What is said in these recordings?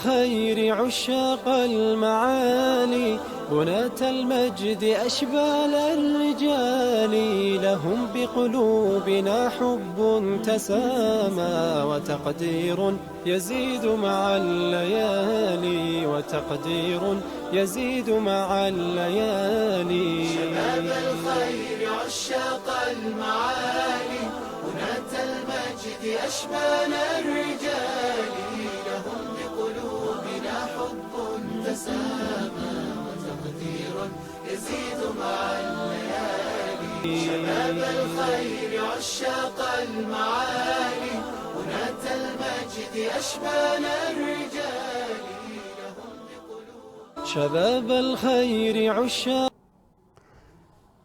الخير عشاق المعالي بناة المجد أشبال الرجال لهم بقلوبنا حب تسامى وتقدير يزيد مع الليالي وتقدير يزيد مع الليالي. شباب الخير عشاق المعالي بناة المجد أشبال الرجال لهم بقلوبنا حب تسامى وتقدير يزيد مع الليالي. شباب الخير عشاق المعالي بناة المجد أشبال الرجال لهم بقلوبنا شباب الخير عشاق.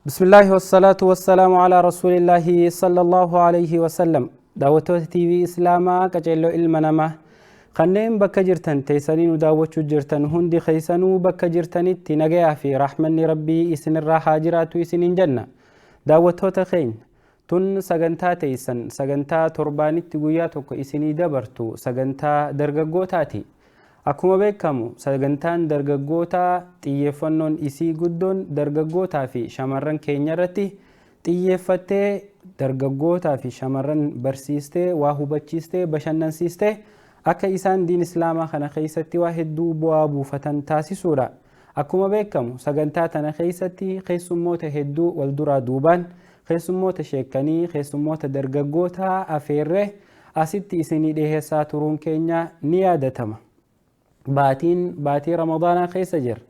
بسم الله والصلاة والسلام على رسول الله صلى الله عليه وسلم. Daawwattoota TV Islaamaa qaceelloo ilma namaa kanneen bakka jirtan teessanii nu daawwachuu jirtan hundi keessanuu bakka jirtanitti nagayaa fi rahmanni Rabbii isinirraa haa jiraatu isiniin jenna. Daawwattoota keenya, tun sagantaa teessan, sagantaa torbaanitti guyyaa tokko isinii dabartu, sagantaa dargaggootaati. Akkuma beekamu sagantaan dargaggootaa xiyyeeffannoon isii guddoon dargaggootaa fi shamarran keenya irratti xiyyeeffattee, dargaggootaa fi shamarran barsiistee, waa hubachiistee, bashannansiistee akka isaan diin Islaamaa kana keessatti waa hedduu bu'aa buufatan taasisuudha. Akkuma beekamu sagantaa tana keessatti keessummoota hedduu wal duraa duubaan, keessummoota sheekanii, keessummoota dargaggootaa afeerree asitti isinii dhiheessaa turuun keenya ni yaadatama. Baatiin baatii Ramadaanaa keessa jira.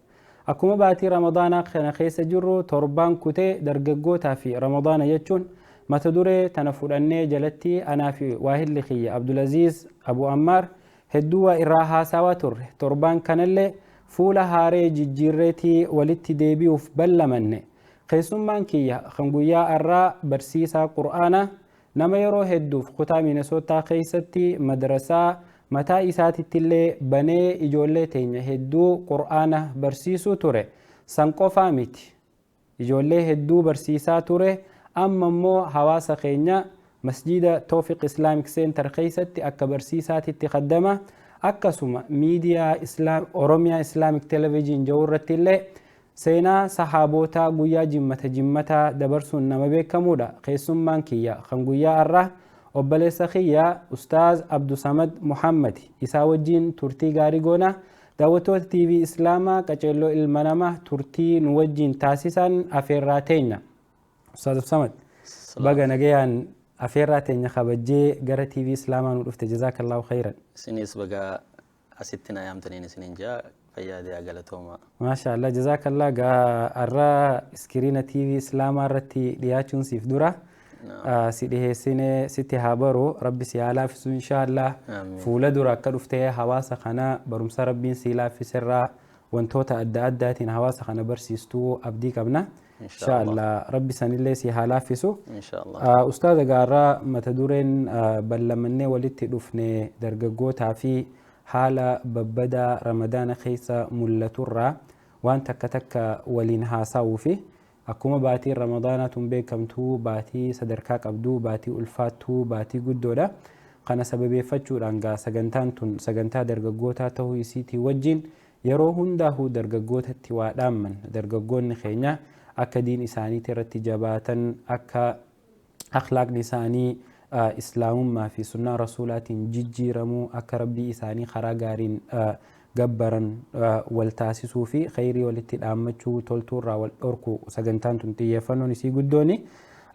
Akkuma baatii Ramadaanaa kana keessa jirru torbaan kutee dargaggootaa fi Ramadaana jechuun mata duree tana fudhannee jalatti anaa fi waahilli kiyya Abdulaziz Abu Ammaar hedduu waa irraa haasawaa turre. Torbaan kanallee fuula haaree jijjiirreetii walitti deebi'uuf ballamanne. Keessummaan kiyya kan guyyaa har'aa barsiisaa Qur'aanaa, nama yeroo hedduuf kutaa Minesootaa keessatti madrasaa mataa isaatitti illee banee ijoollee teenya hedduu Qur'aana barsiisuu ture. San qofaa miti. Ijoollee hedduu barsiisaa ture. Amma immoo hawaasa keenya masjida Toofiq Islamic Center keessatti akka barsiisaatitti kaddama. Akkasuma miidiyaa Oromiyaa Islamic Television jedhu irratti illee seenaa sahaabootaa guyyaa jimmata jimmataa dabarsuun nama beekamuudha. Keessummaan kiyya kan guyyaa har'aa obboleessa kiyya Ustaaz Abdusamad Muhammad. Isaa wajjin turtii gaarii goona. Daawwattoota TV Islaamaa qaceelloo ilma namaa, turtii nu wajjin taasisan afeerraa teenya. Ustaaz Abdusamad, baga nagayaan afeerraa teenya kabajjee gara TV Islaamaa nu dhufte. Jazaakallahu khayran. Isinis baga asitti na yaamtaniin isiniin jaa, fayyaadee, galatooma. Maasha Allah, jazaakallah. Gaa har'a iskiriina TV Islaamaa irratti dhiyaachuun siif dura. Si dhiheessinee sitti haa baru, Rabbi si haa laaffisu inshaallah. Fuula dura akka dhuftee hawaasa kana barumsa Rabbiin si laaffisirraa wantoota adda addaatiin hawaasa kana barsiistuu abdii qabna. Inshaallah Rabbi sanillee si haa laaffisu. Ustaaza, gaarraa mata dureen ballamannee walitti dhufne dargaggootaa fi haala babbadaa Ramadaana keessa mul'aturraa waan takka takka waliin haasa'uu fi akkuma baatiin Ramadaanaa tun beekamtuu, baatii sadarkaa qabduu, baatii ulfaattuu, baatii guddoodha. Kana sababeeffachuudhaan gaa sagantaan tun sagantaa dargaggootaa ta'uu isiitii wajjin yeroo hundaahuu dargaggootatti waa dhaamman, dargaggoonni keenya akka diin isaaniitii irratti jabaatan, akka akhlaaqni isaanii Islaamummaa fi sunnaa Rasuulaatiin jijjiiramuu, akka Rabbii isaanii karaa gaariin gabbaran wal taasisuu fi khayrii walitti dhaammachuu, toltuurraa wal dhorku sagantaan tun xiyyeeffannoon isii guddooni.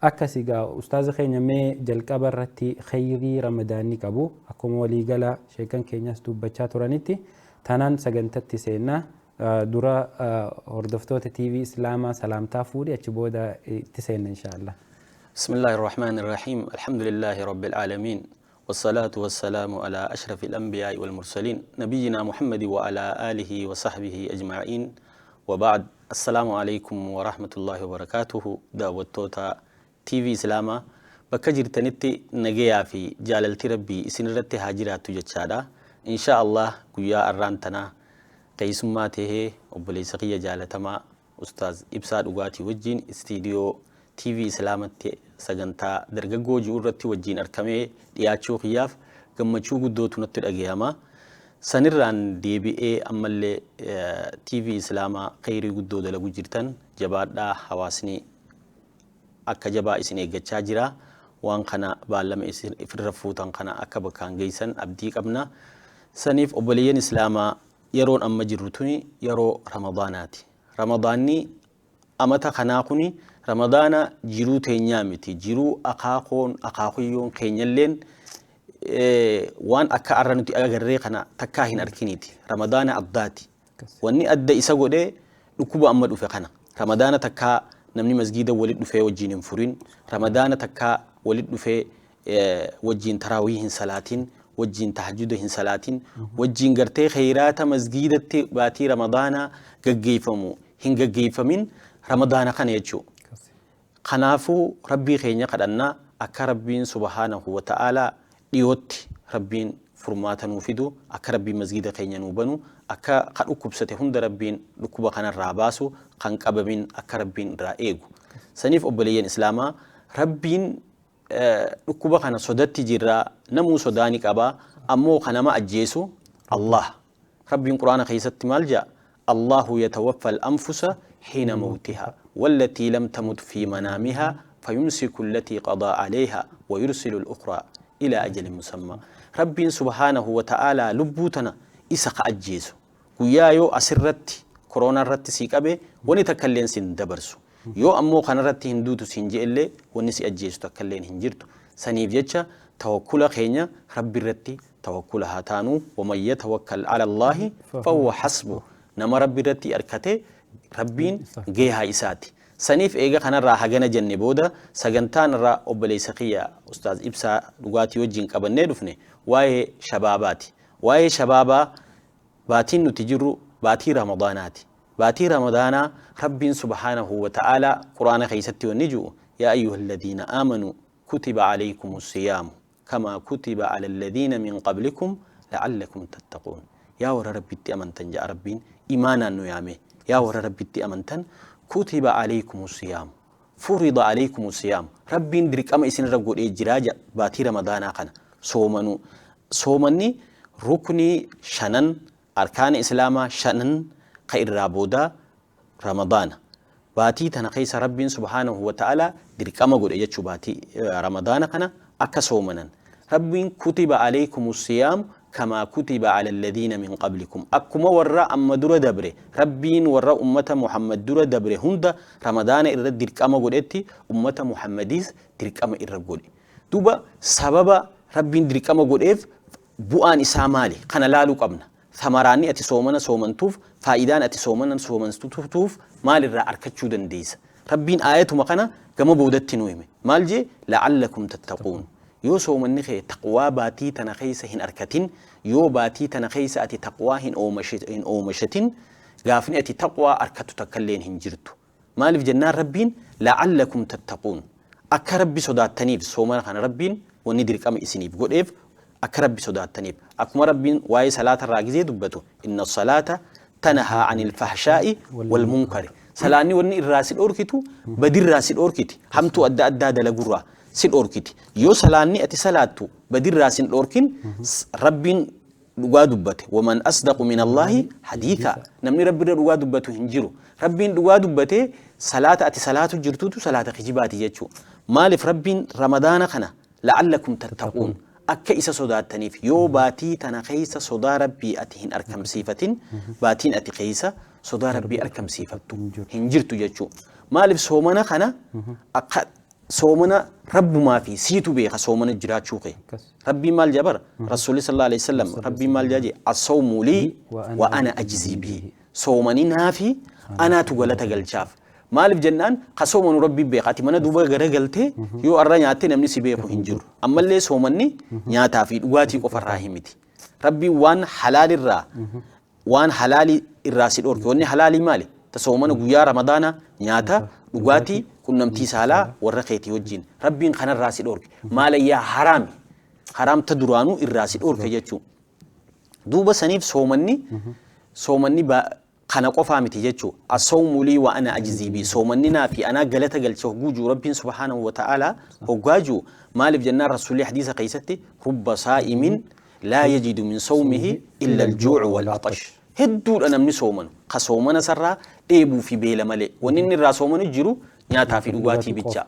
Akkasi gaa ustaaza keenya, mee jalqaba irratti khayrii Ramadaanni qabu akkuma waliigala sheekan keenyas dubbachaa turanitti tanaan sagantatti seennaa. Dura hordoftoota TV Islaamaa salaamtaa fuudhi, achi booda itti seenna inshaallah. بسم الله الرحمن الرحيم، الحمد لله رب العالمين، والصلاة والسلام على أشرف الأنبياء والمرسلين، نبينا محمد وعلى آله وصحبه أجمعين، وبعد، السلام عليكم ورحمة الله وبركاته. دعوتوتا TV إسلاما bakka jirtanitti nagayaa fi jaalalti Rabbii isin irratti haa jiraattu jechaadha. Insha Allah guyyaa arraan tanaa keessummaa tahee obboleessa kiyya jaalatamaa Ustaaz Ibsaa Dhugaatii wajjin istiidiyoo TV Islaamatti sagantaa dargaggoo ji'u irratti wajjin argamee dhiyaachuu kiyyaaf gammachuu guddootu natti dhagahama. Sanirraan deebi'ee ammallee TV Islaamaa kheyrii guddoo dalagu jirtan jabaadhaa hawaasni akka jabaa isin eeggachaa jira. Waan kana baallama isin ifirra fuutan kana akka bakkaan geessan abdii qabna. Saniif obboleeyyan Islaamaa yeroon amma jirru tuni yeroo Ramadaanaati. Ramadaanni amata kanaa kuni Ramadaana jiruu teenyaa miti. Jiruu akaakoon akaakuyyoon keenyalleen waan akka arra nuti agarree kana takkaa hin arkiniiti. Ramadaana addaati. Wanni adda isa godhee dhukkuba amma dhufe kana. Ramadaana takkaa namni masgiida walit dhufee wajjin hin furin. Ramadaana takkaa walit dhufee wajjin taraawii hin salaatin. Wajjin tahajjuda hin salaatin. Wajjin gartee kheyraata masgiidatti baatii Ramadaanaa gaggeeffamu hin gaggeeffamin Ramadaana kana jechuudha. Kanaafuu Rabbii keenya kadhannaa akka Rabbiin subhaanahu wa ta'aalaa dhiyootti Rabbiin furmaata nuu fidu, akka Rabbiin masgiida keenya nuu banu, akka ka dhukkubsate hunda Rabbiin dhukkuba kanarraa baasu, kan qabamin akka Rabbiin irraa eegu. Saniif obboleeyyan Islaamaa Rabbiin dhukkuba kana sodatti jirra, namuu sodaa ni qaba, ammoo ka nama ajjeesu Allah. Rabbiin Qur'aana keessatti maal jedha? Allahu yatawaffa al-anfusa hiina mawtiha wallatii lam tamut fi manaamiha fayumsiku allatii qadaa alayha wa yursilu al-ukhraa ila ajalin musamma. Rabbiin subhaanahu wa ta'aalaa lubbuu tana isa ka ajjeesu. Guyyaa yoo asirratti koroonaa irratti sii qabe wani takka illeen sin dabarsu. Yoo ammoo kanarratti hin duutu siin je'ellee wanni si ajjeesu takka illeen hin jirtu. Saniif jecha tawakkula keenya Rabbi irratti tawakkula haa taanu. Waman yatawakkal ala Allaahi fahuwa hasbuh. Nama Rabbi irratti arkate Rabbiin geehaa isaati. Saniif eega kanarraa hagana jenne booda sagantaan irra obboleessa kiyya Ustaaz Ibsaa dhugaatii wajjin qabannee dhufne waa'ee shabaabaati. Waa'ee shabaabaa baatiin nuti jirru baatii Ramadaanaati. Baatii Ramadaanaa Rabbiin subhaanahu wa ta'aalaa Qur'aana keessatti wanni ji'u yaa ayyuhalladiina aamanuu kutiba alaykumu siyaamu kamaa kutiba ala alladhiina min qablikum la'allakum tattaquun. Yaa warra Rabbitti amantan ja'a Rabbiin imaanaan nu yaame. Yaa warra Rabbitti amantan kutiba alaykumu siyaamu furida alaykumu siyaamu. Rabbiin dirqama isinirra godhee jiraa ja'a baatii Ramadaanaa kana soomanuu. Soomanni ruknii shanan arkaana Islaamaa shanan ka irraa boodaa Ramadaana. Baatii tana keessa Rabbiin subhaanahu wa ta'aalaa dirqama godhe jechuu baatii Ramadaana kana akka soomanan. Rabbiin kutiba alaykumu siyaamu kamaa kutiba ala alladhiina min qablikum. Akkuma warra amma dura dabre Rabbiin warra ummata Muhammad dura dabre hunda Ramadaana irra dirqama godhetti ummata Muhammadiis dirqama irra godhe. Duuba sababa Rabbiin dirqama godheef bu'aan isaa maali? Kana laaluu qabna. Thamaraanni ati soomana soomantuuf, faayidaan ati soomana soomantuuf maalirraa arkachuu dandeessa? Rabbiin aayatuma kana gama boodatti nu hime. Maal jee? La'allakum tattaquun. Yoo soomanni kee taqwaa baatii tana keessa hin arkatin, yoo baatii tana keessa ati taqwaa hin oomashatin, gaafni ati taqwaa arkattu takkalleen hin jirtu. Maaliif jennaan Rabbiin la'allakum tattaquun. Akka Rabbi sodaattaniif soomana kana Rabbiin wanni dirqama isiniif godheef akka Rabbi sodaattaniif. Akkuma Rabbiin waa'ee salaatarraa gizee dubbatu inna salaata tanahaa anil fahshaa'i wal munkari. Salaanni wanni irraa si dhoorkitu badirraa si dhoorkiti. Hamtuu adda addaa dalagurraa si dhoorkiti. Yoo salaanni ati salaattu badirraa sin dhoorkin Rabbiin dhugaa dubbate. Waman asdaqu min Allaahi hadiitha. Namni Rabbi irra dhugaa dubbatu hin jiru. Rabbiin dhugaa dubbate salaata ati salaatu jirtutu salaata kijibaati jechuu. Maaliif Rabbiin Ramadaana kana la'allakum tattaquun akka isa sodaattaniif yoo baatii tana keessa sodaa Rabbii ati hin arkamsiifatin baatiin ati keessa sodaa Rabbii arkamsiifattu hin jirtu jechuu. Maaliif soomana kana akka soomana Rabbumaa fi siitu beeka soomana jiraachuu kee. Rabbiin maal jedha bara? Rasuulli sallallahu alaihi wasallam Rabbiin maal jedha? As-sawmu lii wa ana ajzii bihi. Soomani naafi anaatu galata galchaaf. Maaliif jennaan ka soomanu Rabbiin beeka. Ati mana duuba gara galtee yoo arra nyaatte namni si beeku hin jiru. Ammallee soomanni nyaataa fi dhugaatii qofarraa himiti. Rabbiin waan halaalirraa waan halaalii irraa si dhorke. Wanni halaalii maali? Ta soomana guyyaa Ramadaanaa nyaata, dhugaatii, qunnamtii saalaa warra keetii wajjin. Rabbiin kanarraa si dhorke. Maalayyaa haraami. Haraam ta duraanuu irraa si dhorke jechuu. Duuba saniif soomanni soomanni kana qofaa miti jechuu. As-sawmu lii wa ana ajzii bii. Soomanni naa fi anaa galata galcha hogguu jiru Rabbiin subhaanahu wa ta'aalaa hoggaa jiru. Maaliif jennaan Rasuulli hadiisa keessatti rubba saa'imin Laa yajidu min sawmihi illa aljuucu wal'atash. Hedduudha namni soomanu ka soomana sarraa dheebuu fi beela malee wanni inni irraa soomanu jiru nyaataa fi dhugaatii bicha.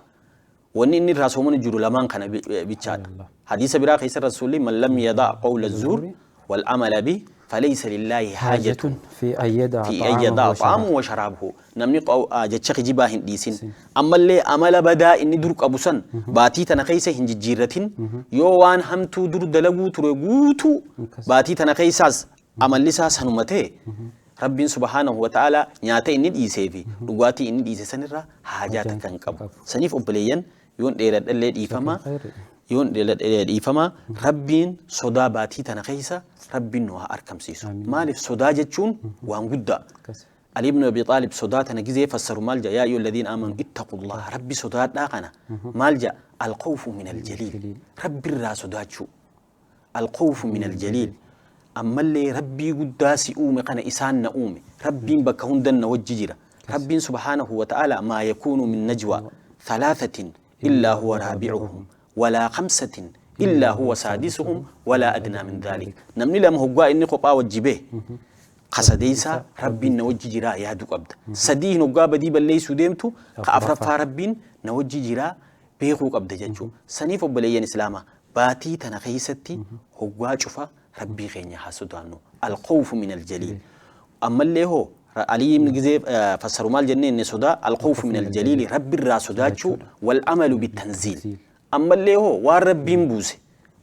Wanni inni irraa soomanu jiru lamaan kana bichaadha. Hadiisa biraa keessa Rasuulli man lam yadaa qawla zuur wal amala bi falaysa lillaahi haajatun في أن يدع fi an طعامه yadaa وشرابه. xaamu wa sharaabuhu. Namni jecha kijibaa hin dhiisin, ammallee amala badaa inni dur qabu san baatii tana keessa hin jijjiirratin, yoo waan hamtuu dur dalaguu ture guutuu baatii tana keessaas amalli isaa sanuma ta'e, Rabbiin subhaanahu wa ta'aalaa nyaata inni dhiisee fi dhugaatii inni dhiise sanirraa haajaa takka hin qabu. Saniif obboleeyyan, yoon dheeradhallee dhiifama, yoon dheeradhallee dhiifama. Rabbiin sodaa baatii tana keessa Rabbiin nu haa argamsiisu. Maaliif sodaa jechuun waan guddaa. Ali ibn Abi Talib sodaa tana gizee fassaru maal jedha? Yaa ayyuha alladhiina aamanu ittaqullaha, Rabbi sodaadhaa. Kana maal jedha? Alkhawfu min aljaliil, Rabbi irraa sodaachuu. Alkhawfu min aljaliil, ammallee Rabbii guddaa si uume kana isaan na uume, Rabbiin bakka hundan na wajji jira. Rabbiin subhaanahu wa ta'ala maa yakuunu min najwa thalathatin illaa huwa raabi'uhum walaa khamsatin illaa huwa saadisuhum walaa adnaa min dhalik. Namni lama hoggaa inni kophaa wajji bee kasadeeysaa Rabbiin na wajji jiraa yaaduu qabda. Sadii hin hoggaa badii balleeysuu deemtu ka afraffaa Rabbiin na wajji jiraa beekuu qabda jechuu. Saniif obboleeyyan Islaamaa, baatii tana keessatti hoggaa cufa Rabbii keenya haa sodaannu. Alkhawfu min aljaliil. Ammallee hoo Ali ibn gizee fassaru maal jennee inni sodaa? Alkhawfu min aljaliili, Rabbi irraa sodaachuu, wal amalu bitanziil. Ammallee hoo waan Rabbiin buuse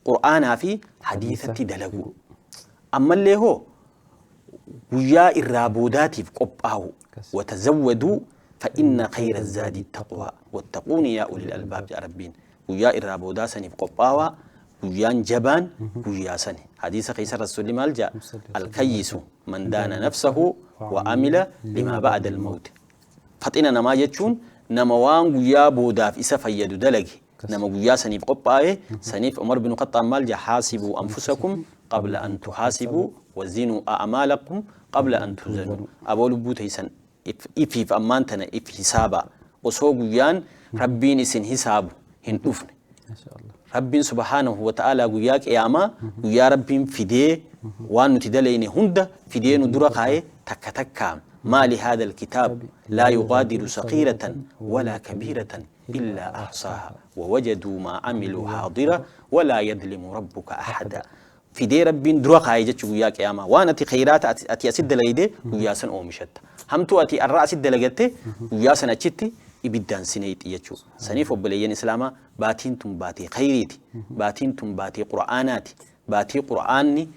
Qur'aanaa fi hadiisatti dalaguu. Ammallee hoo guyyaa irraa boodaatiif qophaa'u. Watazawwaduu fa inna khayra zaadi taqwaa wattaquuni yaa ulil albaab jedha Rabbiin. Guyyaa irraa boodaa saniif qophaawaa, guyyaan jabaan guyyaa sani. Hadiisa keessa Rasuulli maal jedha? Alkayyisu man daana nafsahu wa amila limaa ba'da almawti. Faxina namaa jechuun nama waan guyyaa boodaaf isa fayyadu dalage, nama guyyaa saniif qophaa'e. Saniif Umar bin Khattaab maal jedha? Haasibuu anfusakum qabla an tuhaasibuu wazinuu a'maalakum qabla an tuzanuu. Aboo, lubbuu teessan ifiif ammaan tana if hisaabaa osoo guyyaan Rabbiin isin hisaabu hin dhufne. Rabbiin subhaanahu wa ta'aalaa guyyaa qiyaamaa, guyyaa Rabbiin fidee waan nuti dalayne hunda fidee nu dura kaa'ee takka takkaan maali haadha alkitaab laa yugaadiru saqiiratan walaa kabiiratan illaa ahsaaha wawajaduu maa amiluu haadira walaa yadlimu rabbuka ahada. Fidee Rabbiin dura kaa'ee jechuu guyyaa qiyaamaa waan ati khayraata ati asit dalagde guyyaa san oomishatta, hamtuu ati arra asit dalagatte guyyaa san achitti ibiddaan sineeyxi jechuu. Saniif obboleeyyan Islaamaa, baatiin tun baatii khayriiti, baatiin tun baatii Qur'aanaati, baatii Qur'aanni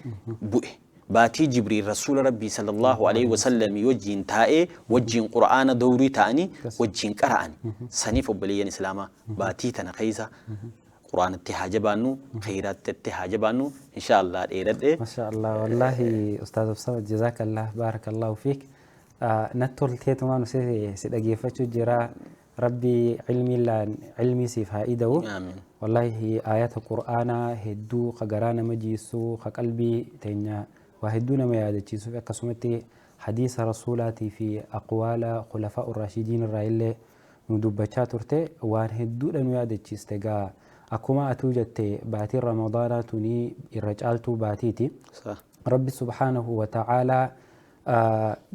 bu'e, baatii Jibriil Rasuula Rabbii sallallahu alaihi wasallam wajjiin taa'ee wajjiin Qur'aana dawrii ta'anii wajjiin qara'ani. Saniif obboleeyyan Islaamaa, baatii tana keessa Qur'aanatti haa jabaannu, khayraatti haa jabaannu. Insha Allah dheeradhe. ما شاء الله، والله أستاذ أبصمد، جزاك الله، بارك الله فيك. نتولتيتما نسي سيدغيفتشو جرا، ربي علمي لان علمي سيف هايدو. آمين. والله آيات القرآن هدو خقرانا مجيسو خقلبي تينيا وهدونا ما يادتشيسو، akkasumatti حديث رسولاتي في أقوال خلفاء الراشدين الرأيلة nu dubbachaa turte, waan hedduudha nu yaadachiiste. Gaa akkuma atuu jette, baatiin Ramadaanaa tunii irra caaltuu baatiiti. Rabbi subhaanahu wa ta'aalaa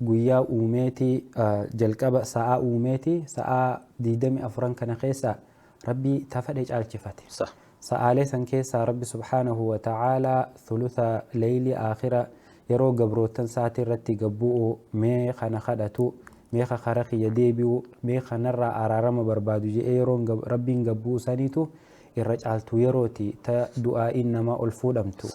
guyyaa uumeeti jalqaba sa'aa uumeeti, sa'aa 24 kana keessa Rabbi tafadhe caalchifate. Sa'aalee san keessaa Rabbi subhaanahu wa ta'aalaa thulutha leyli aakhira yeroo gabrootan sa'aatii irratti gabbu'u, mee kana kadhatu, mee kara kiyya deebi'u, mee kanarraa araarama barbaadu jedhee yeroo Rabbiin gabbu'u saniitu irra caaltu yerooti ta du'aa'iin namaa ol fuudhamtu.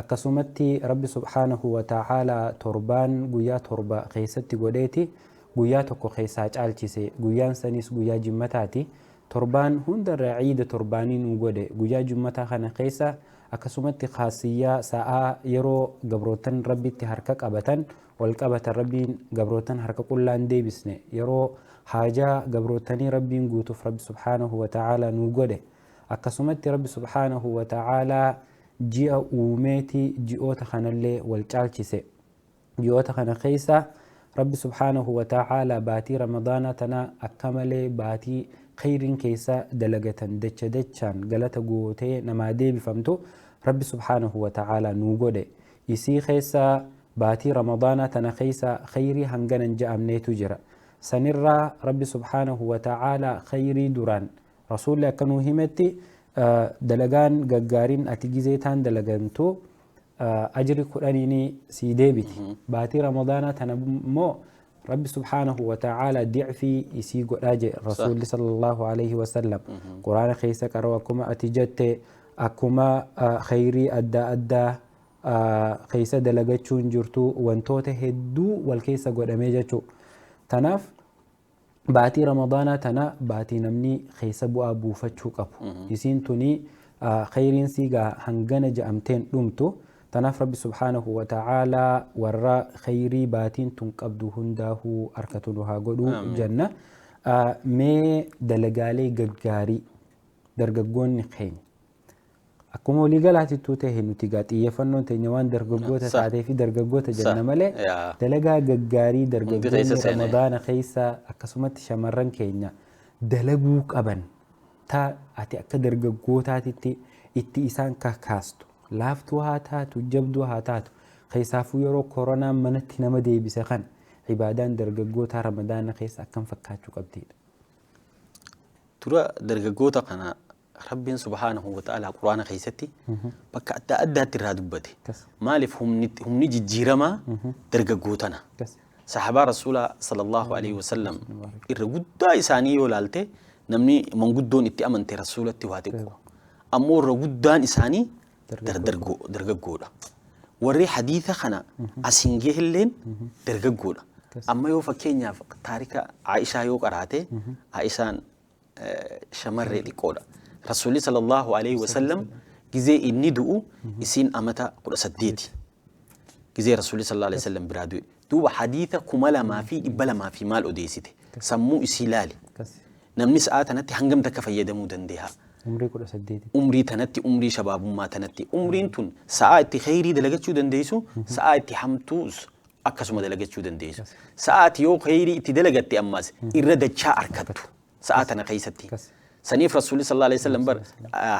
Akkasumatti Rabbi subhaanahu wa ta'aalaa torbaan guyyaa 7 keessatti godheeti guyyaa tokko keessaa caalchise, guyyaan sanis guyyaa jimmataati. Torbaan hundarra ciida torbaanii nu godhe guyyaa jimmataa kana keessa. Akkasumatti kaasiyyaa sa'aa yeroo gabrootan Rabbitti harka qabatan ol qabatan, Rabbiin gabrootan harka qullaan deebisne, yeroo haajaa gabrootanii Rabbiin guutuuf Rabbi subhaanahu wa ta'aalaa nu godhe. Akkasumatti Rabbi subhaanahu wa ta'aalaa ji'a uumeeti ji'oota kanallee wal caalchise. Ji'oota kana keessa Rabbi subhaanahu wa ta'aalaa baatii Ramadaanaa tana akka malee baatii khayriin keessa dalagatan dacha dachaan galata gootee namaa deebifamtu. Rabbi subhaanahu wa ta'aalaa nuu godhe. Isii keessa, baatii Ramadaanaa tana keessa, khayrii hangana hin ja'amneetu jira. Sanirraa Rabbi subhaanahu wa ta'aalaa khayrii duraan Rasuulli akka nuu himetti, dalagaan gaggaariin ati gizee taan dalagantu ajri 10n sii deebiti. Baatii Ramadaanaa tana immoo Rabbi subhaanahu wa ta'aalaa dicfii isii godhaa jedhe Rasuulli sallallahu alaihi wasallam. Quraana keessa qara'u, akkuma ati jette, akkuma khayrii adda addaa keessa dalagachuun jirtu, wantoota hedduu wal keessa godhamee jechuudha. Tanaaf baatii Ramadaanaa tana baatii namni keessa bu'aa buufachuu qabu. Isiin tuni khayriin siigaa hangana ja'amteen dhumtu. Tanaaf Rabbi subhaanahu wa ta'aalaa warra khayrii baatiin tun qabdu hundaahuu harkatu nu haa godhu jenna. Mee dalagaalee gaggaarii dargaggoonni keenya akkuma waliigalaatittuu ta'e, nuti gaa xiyyeeffannoon teenya waan dargaggoota taatee fi dargaggoota jenna malee, dalagaa gaggaarii dargaggoonni Ramadaana keessa, akkasumatti shamarran keenya dalaguu qaban, ta ati akka dargaggootaatitti itti isaan kakaastu, laaftuu haa taatu, jabduu haa taatu, keessaafuu yeroo koronaan manatti nama deebise kana, ibaadaan dargaggootaa Ramadaana keessa akkam fakkaachuu qabdidha? Dura dargaggoota kana Rabbiin subhaanahu wa ta'ala Quraana keessatti bakka adda addaatti irraa dubbate. Maaliif? Humni jijjiiramaa dargaggootana. Sahabaa Rasuulaa sallallahu alaihi wasallam irra guddaa isaanii yoo ilaalte, namni manguddoon itti amante Rasuulatti waa xiqqoo. Ammoo irra guddaan isaanii dargaggoodha. Warri hadiisa kana asiin gahelleen dargaggoodha. Amma yoo fakkeenyaaf taarika Aishaa yoo qaraate, Aishaan shamarree xiqqoodha. Rasuulli sallallahu alaihi wasallam gizee inni du'u isiin amata 18. Gizee Rasuulli sallallahu alaihi wasallam biraa du'e. Duuba hadiisa 2200 fi maal odeessite? Sammuu isii laali. Namni sa'aa tanatti hangam takka fayyadamuu dandeeha? Umrii 18. Umrii tanatti, umrii shabaabummaa tanatti. Umriin tun sa'aa itti kheyrii dalagachuu dandeessu, sa'aa itti hamtuus akkasuma dalagachuu dandeessu. Sa'aa ati yoo kheyrii itti dalagatte ammas irra dachaa arkattu sa'aa tana keessatti. Saniif Rasuulli sallallahu alaihi wasallam bar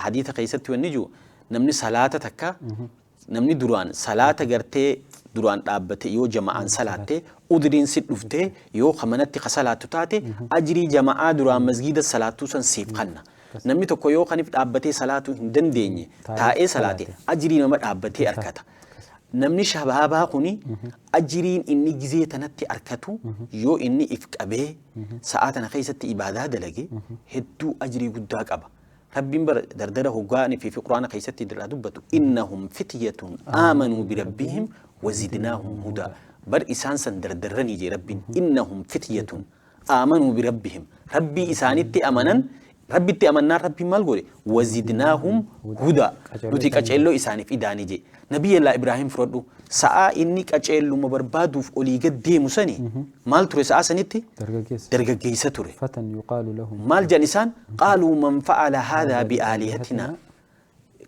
hadiisa keessatti wanni jiru, namni salaata takka, namni duraan salaata gartee duraan dhaabbate, yoo jama'aan salaatte, udriin si dhuftee yoo ka manatti ka salaattu taate, ajrii jama'aa duraan masgiida salaattuu san siif kanna. Namni tokko yoo kanif dhaabbatee salaatuu hin dandeenye taa'ee salaate, ajrii nama dhaabbatee arkata. Namni shabaabaa kuni ajriin inni gizee tanatti arkatu, yoo inni if qabee sa'aa tana keessatti ibaadaa dalage, hedduu ajrii guddaa qaba. Rabbiin bara dardara hoggaanii fi Quraana keessatti irraa dubbatu, innahum fityatun aamanuu birabbihim wazidnaahum hudaa. Bar isaan san dardarranii jee Rabbiin. Innahum fityatun aamanuu birabbihim. Rabbii isaanitti amanan, Rabbitti amannaan Rabbiin maal godhe? Wazidnaahum hudaa. Nuti qaceelloo isaaniif idaanii jee. Nabiyyallaa Ibraahim fudhadhu. Sa'aa inni qaceelluma barbaaduuf olii gad deemu sani maal ture sa'aa sanitti? Dargaggeessa. Dargaggeessa ture. Fatan yuqaalu lahum. Maal jedhan isaan? Qaaluu man fa'ala haadhaa bi'aalihatinaa.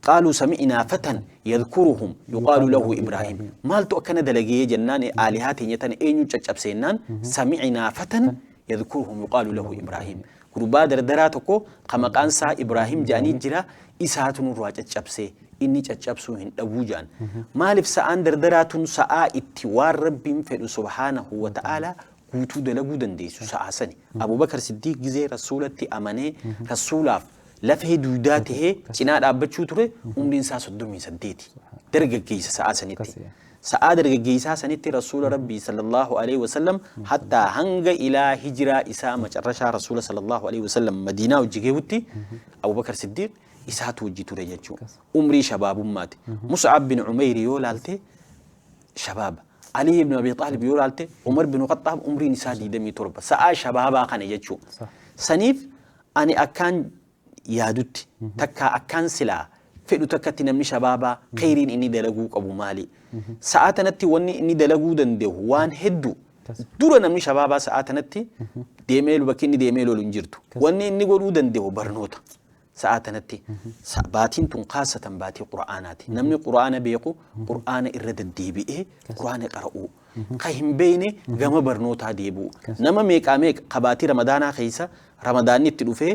Qaaluu sami'inaa fatan yadhkuruhum yuqaalu lahu Ibraahim. Maaltu akkana dalagee jennaan, aalihaa teenya tana eenyu caccabseennaan, sami'inaa fatan yadhkuruhum yuqaalu lahu Ibraahim. Gurbaa dardaraa tokko ka maqaan isaa Ibraahim jedhanii jira, isaatu nurraa caccabsee, inni caccabsuu hin dhabuu jedhan. Maaliif? Sa'aan dardaraa tun sa'aa itti waan Rabbiin fedhu subhaanahu wa ta'aalaa guutuu dalaguu dandeessu sa'aa sani. Abubakar Siddiiq gizee Rasuulatti amanee Rasuulaaf lafee duudaa tahee cinaa dhaabbachuu ture, umriin isaa 38. Dargaggeessa sa'aa sanitti. Sa'aa dargaggeessaa sanitti Rasuula Rabbii sallallahu alaihi wasallam hattaa hanga ilaa hijiraa isaa macarrashaa Rasuula sallallahu alaihi wasallam Madiinaa hojii geewutti Abubakar Siddiiq isaatu hojii ture jechuudha. Umrii shabaabummaati. Mus'ab bin Umeyr yoo laalte shabaaba. Ali ibn Abi Xaalib yoo laalte, Umar bin Khattaab umriin isaa 27. Sa'aa shabaabaa kana jechuudha. Saniif ani akkaan yaadutti, takkaa akkaan silaa fedhu takkatti, namni shabaabaa kheyriin inni dalaguu qabu maali? Sa'aa tanatti wanni inni dalaguu danda'u waan hedduu. Dura namni shabaabaa sa'aa tanatti deemee bakki inni deemee lolu hin jirtu. Wanni inni godhuu danda'u barnoota. Sa'aa tanatti baatiin tun kaasatan baatii Qura'aanaati. Namni Qura'aana beeku Qura'aana irra deddeebi'ee Qura'aana qara'uu. Ka hin beeyne gama barnootaa deebi'u. Nama meeqaa meeqa ka baatii Ramadaanaa keessa Ramadaanni itti dhufee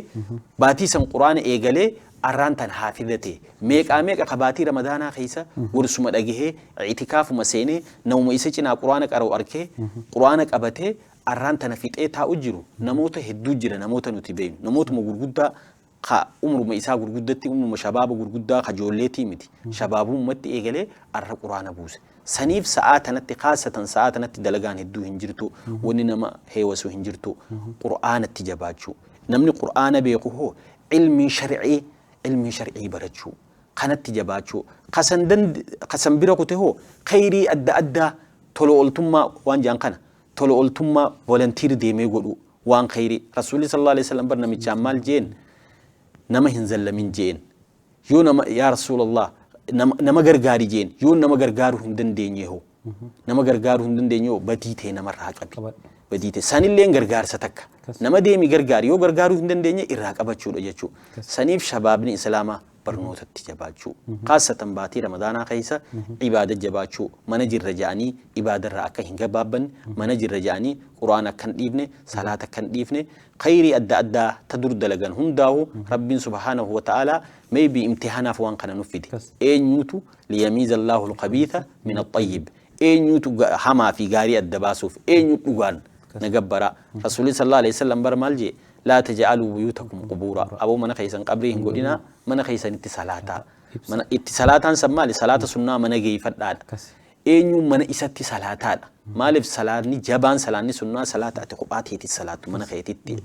baatii san Quraana eegalee arraan tan haafiza ta'e. Meeqaa meeqa ka baatii Ramadaanaa keessa gorsuma dhagahee itikaafuma seenee namuma isa cinaa Quraana qara'u arkee Quraana qabatee arraan tana fixee taa'u jiru. Namoota hedduu jira, namoota nuti beeynu, namootuma gurguddaa ka umruma isaa gurguddatti, umruma shabaaba gurguddaa ka joolleetii miti, shabaabumatti eegalee arra Quraana buuse. Saniif sa'aa tanatti, khaasatan sa'aa tanatti, dalagaan hedduu hin jirtu, wanni nama heewasu hin jirtu. Qur'aanatti jabaachuu, namni Qur'aana beeku hoo ilmii shar'ii barachuu kanatti jabaachuu, kasan kasan bira kute hoo khayrii adda addaa, tola ooltummaa waan jaan kana, tola ooltummaa volunteer deemee godhu, waan khayrii. Rasuulli sallallahu alaihi wasallam bar namichaan maal jeen? Nama hin zallamin jeen. Yoo nama, yaa Rasuulallah, nama gargaari jeen. Yoo nama gargaaruu hin dandeenye hoo, nama gargaaruu hin dandeenye hoo? Badii ta'e namarraa qabi, badii ta'e sanilleen gargaarsa takka. Nama deemi gargaari, yoo gargaaruu hin dandeenye irraa qabachuudha jechuudha. Saniif shabaabni Islaamaa barnootatti jabaachuu, khaasatan baatii Ramadaanaa keessa ibaada jabaachuu, mana jirra ja'anii ibaadarraa akka hin gabaabbanne, mana jirra ja'anii Qura'aan akka hin dhiifne, salaata akka hin dhiifne, khayrii adda addaa ta dur dalagan hundaahu. Rabbiin subhaanahu wa ta'aalaa maybe imtihaanaaf waan kana nuuf fide. Eenyutu liyamiiza Allahu al-khabiitha min at-tayyib, eenyutu hamaa fi gaarii adda baasuuf, eenyu dhugaan na gabbara. Rasuulli sallallahu alaihi wasallam bar maal jee? Laa taj'aluu buyuutakum qubuura. Aboo, mana keessan qabrii hin godhinaa, mana keessanitti salaataa. Mana itti salaataan san maali? Salaata sunnaa mana geeffadhaadha. Eenyuun mana isatti salaataadha. Maaliif? Salaanni jabaan, salaanni sunnaa, salaata ati kophaa teetti salaattu mana keetitti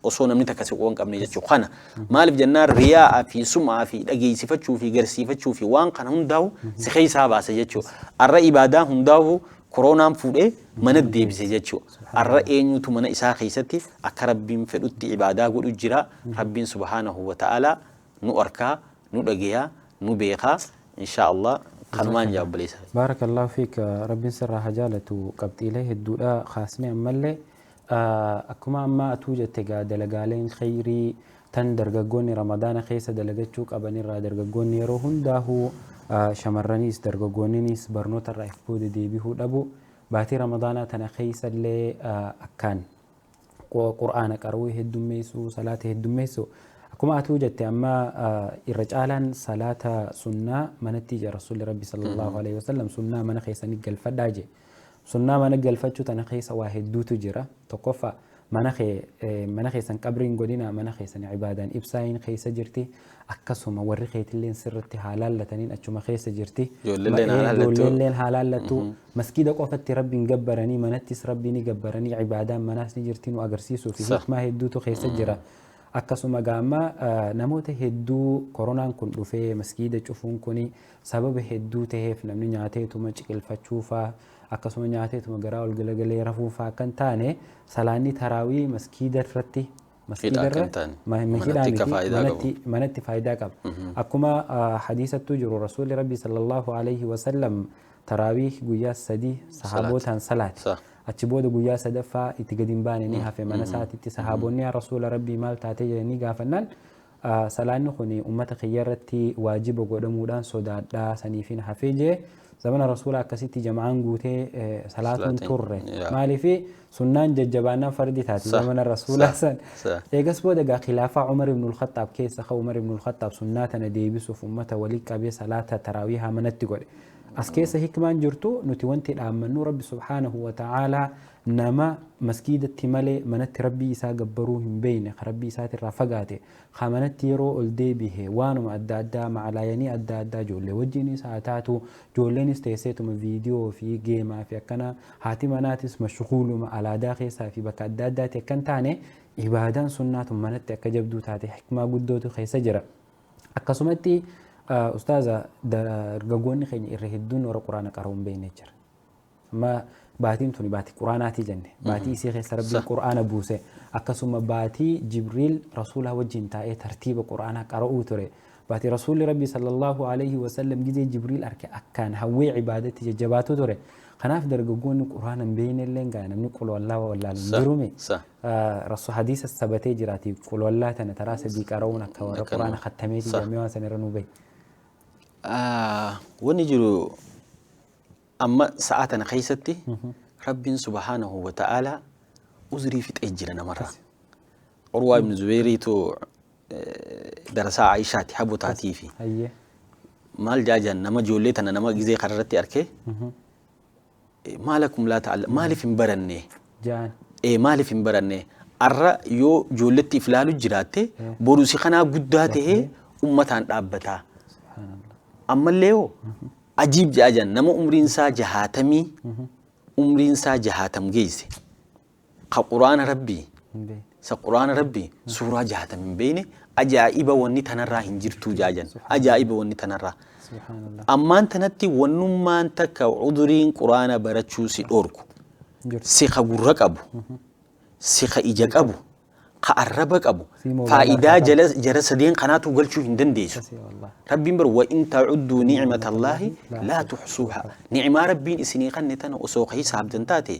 osoo namni takka si hin qabne jechuudha. Kana maaliif jennaan, riyaa'aa fi sum'aa fi dhageessifachuu fi garsiifachuu fi waan kana hundaa'u si keessaa baasa jechuudha. Arra ibaadaa hundaa'u koronaan fuudhee mana deebise jechuudha. Arra eenyutu mana isaa keessatti akka Rabbiin fedhutti ibaadaa godhu jira? Rabbiin subhaanahu wa ta'aalaa nu arkaa, nu dhageeyaa, nu beekaa, insha Allah. Kanumaan jaa, obboleessa. Baarakallahu fiik, Rabbiin sirraa haa jaalatu. Qabxiilee hedduudha kaasnee. Ammallee akkuma amma atuu jette gaa, dalagaaleen khayrii tan dargaggoonni Ramadaana keessa dalagachuu qabanirraa, dargaggoonni yeroo hundaahuu, shamarraniis dargaggoonninis, barnoota irraa if booda deebihuu dhabu, baatii Ramadaanaa tana keessallee akkaan Qur'aana qaruu heddummeessuu, salaata heddummeessuu. Akkuma atuu jette, amma irra caalaan salaata sunnaa manatti ija Rasuulli Rabbi sallallahu alaihi wasallam sunnaa mana keessanii galfadhaa je. Sunnaa mana galfachuu tana keessa waa hedduutu jira. Tokkoffaa, mana kee, mana keessan qabriin godina, mana keessan ibaadaan ibsaayin keessa jirti. Akkasuma warri keetilleen sirritti haa laallataniin achuma keessa jirti. Ijoolleen haa laallattu. Ijoolleen haa laallattu. Maskiida qofatti Rabbiin gabbaranii, manattis Rabbii ni gabbaranii, ibaadaan manaas ni jirti nu agarsiisuu fi hikmaa hedduutu keessa jira. Akkasuma gaama namoota hedduu koronaan kun dhufee maskiida cufuun kun sababa hedduu ta'eef, namni nyaateetuma ciqilfachuufaa, akkasuma nyaateetuma garaa ol galagalee rafuufaa akka hin taane, salaanni taraawii maskiida irratti Hidhaa akka hin taane. Manatti akka faayidaa qabu. Manatti faayidaa qaba. Akkuma hadiisattuu jiru, Rasuulli Rabbi sallallahu alaihi wasallam taraawii guyyaa 3 sahaabootaan salaate. Achi booda guyyaa sadaffaa itti gadi hin baane, ni hafe mana isaatitti. Sahaabonni yaa Rasuula Rabbii, maal taatee jedhanii gaafannaan, salaanni kun ummata kiyya irratti waajiba godhamuudhaan sodaadhaa, saniifin hafee jee. Zamana Rasuula akkasitti jama'aan guutee salaatuun turre. Maaliifi? Sunnaan jajjabaannaan fardi taati zamana Rasuulaa san. Eegas booda gaa khilaafaa Umar ibn al-Khattaab keessa ka Umar ibn al-Khattaab sunnaa tana deebisuuf ummata walii qabee salaata taraawiihaa manatti godhe. As keessa hikmaan jirtu, nuti wanti dhaammannu, Rabbi subhaanahu wa ta'aalaa nama maskiidatti malee manatti Rabbii isaa gabbaruu hin beeyne, ka Rabbii isaatirraa fagaate, ka manatti yeroo ol deebihe waanuma adda addaa, macalaayanii adda addaa, ijoollee wajjiinis haa taatu, ijoolleenis teesseetuma viidiyoo fi geemaa fi akkana, haati manaatis mashguuluma alaadaa keessaa fi bakka adda addaati akka hin taane, ibaadaan sunnaatun manatti akka jabduu taate hikmaa guddootu keessa jira. Akkasumatti ustaaza, dargaggoonni keenya irra hedduun warra Quraana qara'uu hin beekne jira. Amma baatiin tuni baatii Quraanaati jenne. Baatii isii keessa Rabbiin Quraana buuse. Akkasuma baatii Jibriil Rasuulaa wajjin taa'ee tartiiba Quraanaa qara'uu ture. Baatii Rasuulli Rabbi sallallahu alaihi wasallam gizee Jibriil arke akkaan hawwee ibaadatti jajjabaatu ture. Kanaaf dargaggoonni Quraana hin beekne illee gaa, namni qulwallaa wallaalu hin jirume. Hadiisa sabatee jiraati, qulwallaa tana taraa sadii qara'uun akka warra Quraana kattameeti jedhamee waan san irra nu bahe. Wanni jiru Amma sa'aa tana keessatti Rabbiin subhaanahu wa ta'aalaa uzrii fixee jira namarraa. Urwaa ibn Zubeeriitu darasaa Aayishaati habotaatii fi Hayyee. maal jaajan nama ijoollee tana nama gizee kararratti arkee maalakum laa ta'ala maaliif hin baranne Ja'an. Maaliif hin baranne arra yoo ijoolletti if laalu jiraatte boru si kanaa guddaa tahee ummataan dhaabbataa. Subhaanallah. Ammallee hoo ajiib jaajan nama umriin isaa jahaatamii umriin isaa jahaatam geesse ka quraana rabbii Hin beekne. Sa quraana rabbii suuraa jahaatam hin beekne ajaa'iba wanni tanarraa hin jirtuu jaajan ajaa'iba wanni tanarraa. Subhaanallah. Ammaan tanatti wannummaan takka uduriin quraana barachuu si dhoorku Hin jirtu. si ka gurra qabu si ka ija qabu ka arraba qabu Si moobaayilaa faayidaa harkaa jala jara sadeen kanaatu galchuu hin dandeessu. Akkasii wallah. Rabbiin bar wa in ta'udduu ni'mata Allaahi laa tuhsuuha. Ni'maa Rabbiin isinii kanne tana osoo ka hisaabdan taate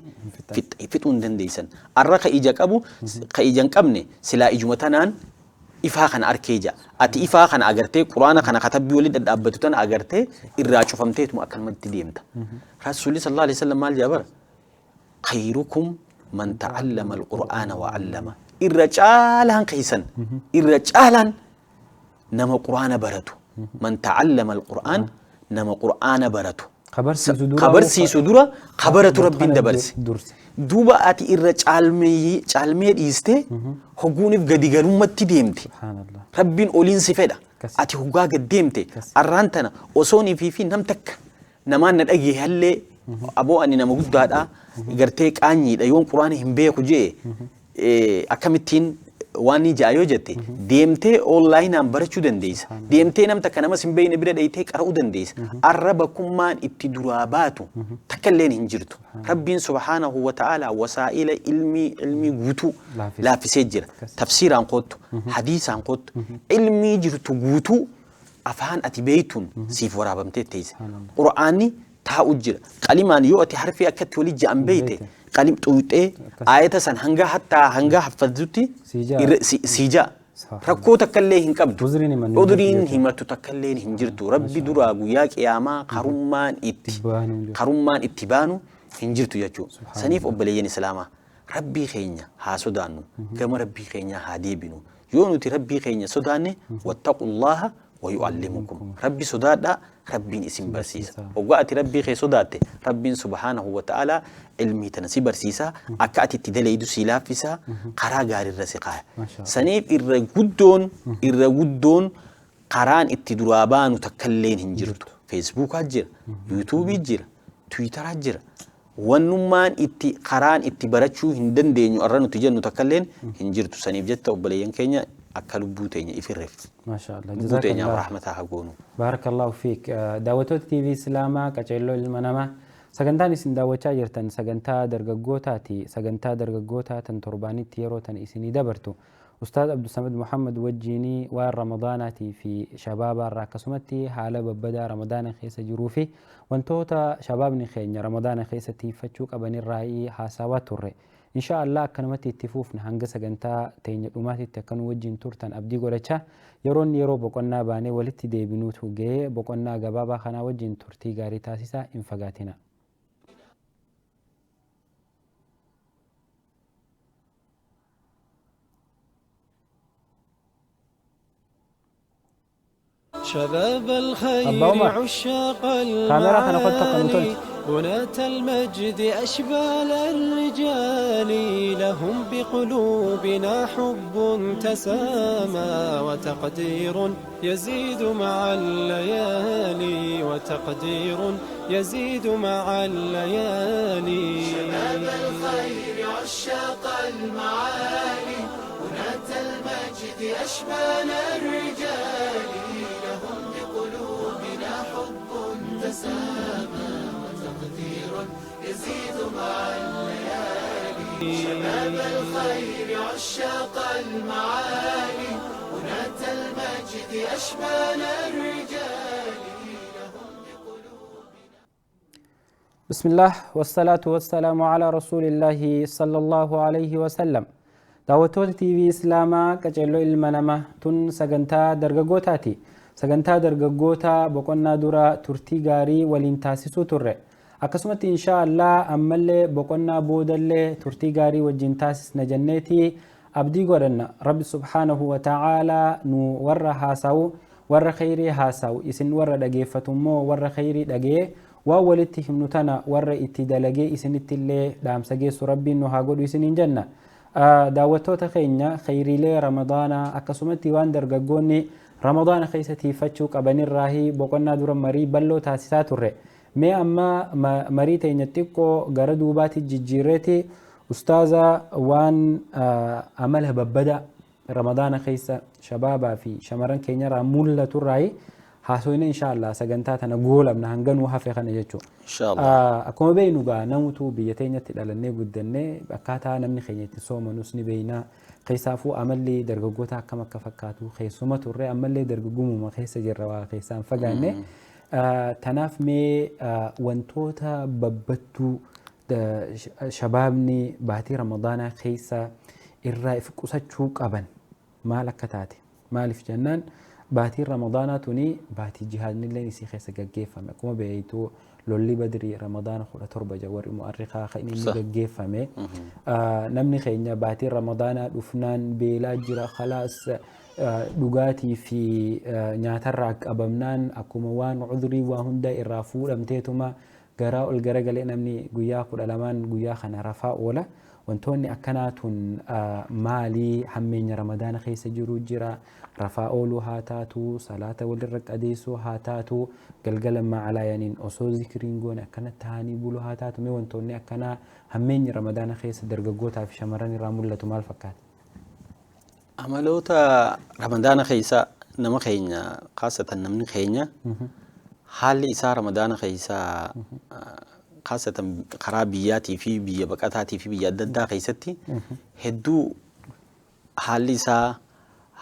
fixuu hin dandeessan. Arra ka ija qabu ka ija hin qabne silaa ijuma tanaan ifaa kana arkee ja'a. Ati ifaa kana agartee quraana kana katabbii waliin dhadhaabbatu tana agartee irraa cufamteetuma akkanumatti deemta. Rasuulli sallallahu alaihi wasallam maal jedha bara? Khayrukum man ta'allama al-Qur'aana wa 'allama. Irra caalaan keessan irra caalaan nama quraana baratu. Man ta'allama al-Qur'aan nama qur'aana baratu. Ka barsiisu dura Ka barsiisu dura ka baratu Rabbiin kana dabarse. durse. Duuba ati irra caalmee dhiistee hogguuniif gadi galummatti deemte. Subhaanallah. Rabbiin oliin si fedha. Akkas. Ati hoggaa gad deemte. Akkas. Arraan tana osoon ifii fi nam takka namaan na dhagee hallee aboo ani nama guddaadha gartee qaanyiidha yoon quraana hin beeku jee akkamittiin waan ni ja'a yoo jette deemtee onlaayinaan barachuu dandeessa. Deemtee nam takka namas hin beekne bira dhayitee qara'uu dandeessa. Arra bakkummaan itti duraa baatu takka illeen hin jirtu. Rabbiin subhaanahu wa ta'aalaa wasaa'ila ilmii ilmii guutuu Laaffise. laaffisee jira. Tafsiiraan kottu, hadiisaan kottu, ilmii jirtu guutuu afaan ati beektuun siif waraabamtee teesse. Qura'aanni taa'u jira. Qalimaan yoo ati harfii akkatti walii ja'an beekte qalim xuuxee aayata san hanga hattaa hanga haffazzutti Sii ja'a. sii ja'a. Subhaanallah. Rakkoo takka illee hin qabdu. Uzriin himannu hin jirtu Udriin jechuudha. himattu takka illee hin jirtu. Rabbi duraa guyyaa qiyaamaa karummaan itti baanu hin jirtu. karummaan itti baanu hin jirtu jechuudha. Saniif obboleeyyan Islaamaa Rabbii keenya haa sodaannu gama Rabbii keenyaa haa deebinu. Yoo nuti Rabbii keenya sodaanne wattaqullaaha wa yu'allimukum. Rabbi sodaadhaa Rabbiin isin barsiisa. Hoggaa ati Rabbii kee sodaatte Rabbiin subhaanahu wa ta'aalaa ilmii tana si barsiisa akka ati itti dalaydu si laaffisa karaa gaariirra si kaaya. Masha Allah. Saniif irra guddoon irra guddoon karaan itti duraa baanu takkalleen hin jirtu. Feesbuukaa jira, Yuutuubii jira, Tiwiitaraa jira. Wannummaan itti karaan itti barachuu hin dandeenyu arra nuti jennu takkalleen hin jirtu. Saniif jetta obboleeyyan keenya akka lubbuu teenya ifirreef. Maasha Allah. Lubbuu teenyaaf Jazakallah. rahmataa haa goonu. Barakallahu fiik. Daawwattoota TV Islaamaa qaceelloo ilma namaa sagantaan isin daawwachaa jirtan sagantaa dargaggootaati. Sagantaa dargaggootaa tan torbaanitti yeroo tan isinii dabartu. Ustaaz Abdusamad Muhammad wajjiinii waan Ramadaanaatii fi shabaabaa irraa akkasumatti haala babbadaa Ramadaana keessa jiruu fi wantoota shabaabni keenya Ramadaana keessa tiiffachuu qabanirraa haasawaa turre. Insha Allah akkanumatti itti fuufna hanga sagantaa teenya dhumaatitti akka nu wajjin turtan abdii godhachaa yeroon yeroo boqonnaa baanee walitti deebinuutu ga'ee boqonnaa gabaabaa kanaa wajjin turtii gaarii taasisaa hin fagaatina. شباب الخير أبا عمر. عشاق كاميرا أنا قلت لك أنا المعالي قلت. بناة المجد أشبال الرجال لهم بقلوبنا حب تسامى وتقدير يزيد مع الليالي وتقدير يزيد مع الليالي. شباب الخير عشاق المعالي بناة المجد أشبال الرجال لهم بقلوبنا حب تسامى وتقدير يزيد مع الليالي. شباب الخير عشاق المعالي بناة المجد أشبال الرجال لهم بقلوبنا. بسم الله والصلاة والسلام على رسول الله صلى الله عليه وسلم. Daawwattoota TV Islaamaa qaceelloo ilma namaa tun sagantaa dargaggootaati. Sagantaa dargaggootaa boqonnaa dura turtii gaarii waliin taasisuu turre. Akkasumatti inshaa Allah ammallee boqonnaa boodallee turtii gaarii wajjin taasisna jenneeti abdii godhanna. Rabbi subhaanahu wa ta'aalaa nu warra haasawu warra kheyrii haasawu, isin warra dhageeffatu immoo warra kheyrii dhaga'ee waan walitti himnu tana warra itti dalagee isinitti illee dhaamsa geessu Rabbiin nu haa godhu isiniin jenna. Daawwattoota keenya, kheyriilee Ramadaanaa akkasumatti waan dargaggoonni Ramadaana keessa tiiffachuu qabanirraahi boqonnaa dura marii bal'oo taasisaa turre. Mee amma marii teenya xiqqoo gara duubaatti jijjiirreeti ustaaza waan amala babbadaa Ramadaana keessa shabaabaa fi shamarran keenyarraa mul'aturraayi haasofne insha Allah sagantaa tana goolabna hanga nuu hafe kana jechuudha. Inshallah. Akkuma beeknu gaa namutu biyya teenyatti dhalannee guddannee akkaataa namni keenya itti soomanus ni beekna. Keessaafuu amalli dargaggoota akkam akka fakkaatu keessuma turre, ammallee dargaggumuma keessa jirra, waa keessaan fagaanne. Tanaaf mee wantoota babbattuu shabaabni baatii Ramadaanaa keessa irraa if qusachuu qaban maal akka taate? Maaliif jennaan, baatiin Ramadaanaa tuni baatii jihaadnilleen isii keessa gaggeeffame. Akkuma beektu lolli Badrii Ramadaana 17 jedha warri mu'arrikaa kan inni gaggeeffame. Namni keenya baatiin Ramadaanaa dhufnaan beelaa jira, khalaas dhugaatii fi nyaatarraa qabamnaan akkuma waan cudrii waa hunda irraa fuudhamteetuma garaa ol garagalee namni guyyaa 12n guyyaa kana rafaa oola. Wantoonni akkanaa tun maalii? Hammeenya Ramadaana keessa jiru jira. Rafaa ooluu haa taatu, salaata walirra qadeessuu haa taatu, galgala macalaayaniin osoo zikriin goone akkana ta'anii buluu haa taatu, mee wantoonni akkanaa hammeenyi Ramadaana keessa dargaggootaa fi shamarran irraa mul'atu maal fakkaata? Amaloota Ramadaana keessa nama keenya, khaasatan namni keenya haalli isaa Ramadaana keessa, khaasatan karaa biyyaatii fi biyya baqataatii fi biyya adda addaa keessatti hedduu haalli isaa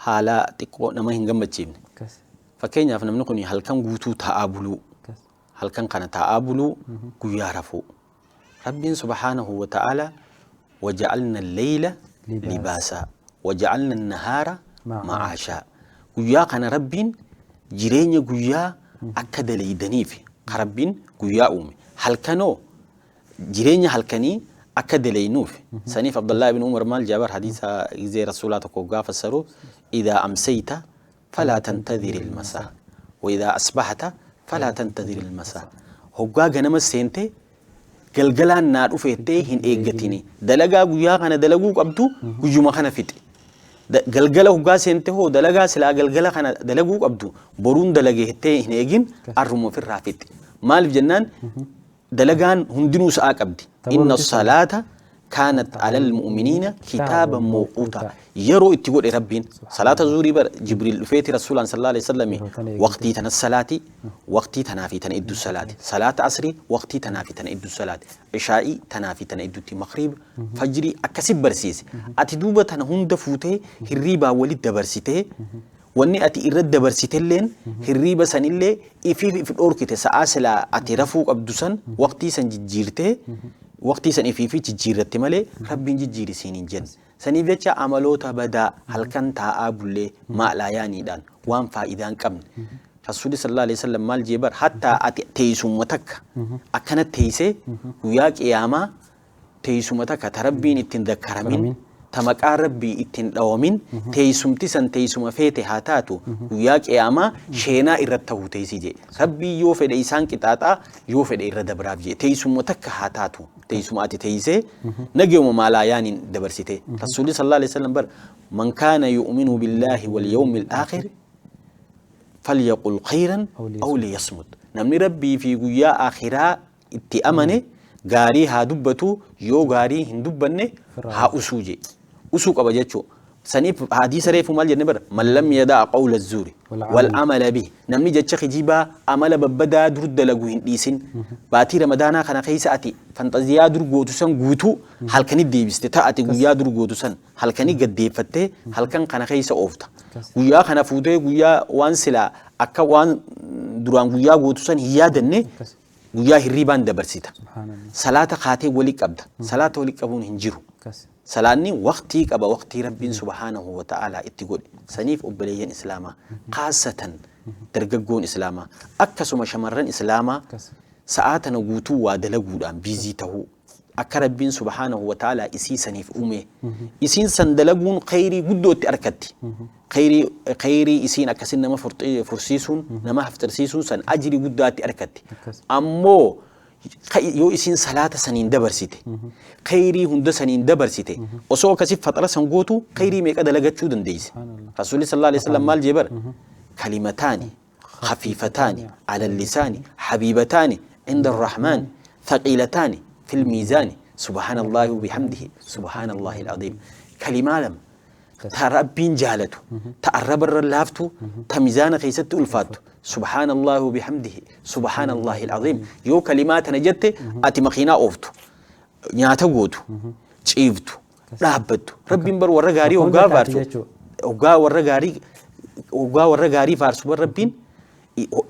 haala xiqqoo nama hin gammachiifne. Fakkeenyaaf namni kun halkan guutuu taa'aa buluu, halkan kana taa'aa buluu, guyyaa rafuu. Rabbiin subhaanahu wa ta'ala waja'alna al-layla libaasaa waja'alna an-nahaara ma'aashaa. Guyyaa kana Rabbiin jireenya guyyaa akka daleeydaniif ka Rabbiin guyyaa uume. Halkanoo jireenya halkanii akka daleeynuuf. Saniif Abdullah ibn Umar maal jaabar hadiisa gizee Rasuulaa tokko gaafa fassaru, idaa amsayta falaa tantadhir ilmasaa wa idaa asbahata falaa tantadhir ilmasaa. Hoggaa ganama seente galgalaan naa dhufeettee hin eeggatini. Dalagaa guyyaa kana dalaguu qabdu guyyuma kana fixi. Galgala hoggaa seente hoo dalagaa silaa galgala kana dalaguu qabdu boruun dalage jettee hin eegin, arruma ofirraa fixi. Maaliif jennaan, dalagaan hundinuu sa'aa qabdi. Inna salaata kaanat alal mu'miniina kitaaban mawquuta. Yeroo itti godhe Rabbiin salaata zuurii bara Jibriil dhufeeti Rasuulaan sallallahu alaihi wasallam waqtii tana salaati, waqtii tanaa fi tana idduu salaati, salaata asrii waqtii tanaa fi tana idduu salaati, ishaa'ii tanaa fi tana idduutti, magriib, fajrii akkasi barsiise. Ati duuba tana hunda fuutee hirriibaa walit dabarsitee, wanni ati irra dabarsitelleen hirriiba sanillee ifiif if dhorkite. Sa'aa silaa ati rafuu qabdu san waqtii san jijjiirtee, waqtii san ifiifi jijjiirratte malee Rabbiin jijjiiri siin hin jenne. Saniif jecha amaloota badaa halkan taa'aa bullee maalaa yaaniidhaan waan faayidaa hin qabne. Rasuulli sallallahu alaihi wasallam maal jee bar, hattaa ati teessuma takka akkana teessee guyyaa qiyaamaa teessuma takka ta Rabbiin ittiin dakkaramin, ta maqaa Rabbii ittiin dhawamin, teessumti san teessuma feete haa taatu, guyyaa qiyaamaa sheenaa irratti ta'uu teessi jee. Rabbii yoo fedhe isaan qixaaxaa, yoo fedhe irra dabraaf jee. Teessuma takka haa taatu, teessuma ati teessee nageuma maalaa yaaniin dabarsite. Rasuulli sallallahu alaihi wasallam bar man kaana yu'minu billaahi wal yawmil aakhir falyaqul khayran aw liyasmut. Namni Rabbii fi guyyaa akhiraa itti amane gaarii haa dubbatu, yoo gaarii hin dubbanne haa usuu jee. Usuu qaba jechuu. Saniif hadiisa reefu maal jenne bara, man lam yadaa qawla zuuri wal amala bihi, namni jecha kijibaa amala babbadaa dur dalagu hin dhiisin. Baatii Ramadaanaa kana keessa ati fanxaziyaa dur gootu san guutuu halkani deebiste, ta ati guyyaa dur gootu san halkani gaddeeffattee halkan kana keessa oofta. Guyyaa kana fuutee guyyaa waan silaa akka waan duraan guyyaa gootu san hin yaadanne guyyaa hirriibaan dabarsita. Salaata kaatee wali qabda. Salaata wali qabuun hin jiru. Salaanni waqtii qaba, waqtii Rabbiin subhaanahu wa ta'aalaa itti godhe. Saniif obboleeyyan Islaamaa, khaasatan dargaggoon Islaamaa, akkasuma shamarran Islaamaa. Sa'aa tana guutuu waa dalaguudhaan busy tahuu, akka Rabbiin subhaanahu wa ta'aalaa isii saniif uume. Isiin san dalaguun kheyrii guddoo itti arkatti. Kheyrii kheyrii isiin akkasin nama fursiisuun, nama hafxirsiisuun san ajrii guddaa itti arkatti. Ammoo yoo isiin salaata saniin dabarsite, kheyrii hunda saniin dabarsite, osoo akkasi faxara san gootu kheyrii meeqa dalagachuu dandeeyse. Rasuulli sallallahu alaihi wasallam maal jee bar? Kalimataani خفيفتان على اللسان حبيبتان عند الرحمن ثقيلتان في الميزان سبحان الله وبحمده سبحان الله العظيم. كلمة لم تربين جالته تقرب اللافتو تميزان خيست ألفاتو سبحان الله وبحمده سبحان الله العظيم. يو كلمات نجت أتي مخينا أوفتو nyaata gootu, ciiftu, dhaabbattu. Rabbiin bar warra gaarii hoggaa faarsu, hoggaa warra gaarii, hoggaa warra gaarii faarsu bar Rabbiin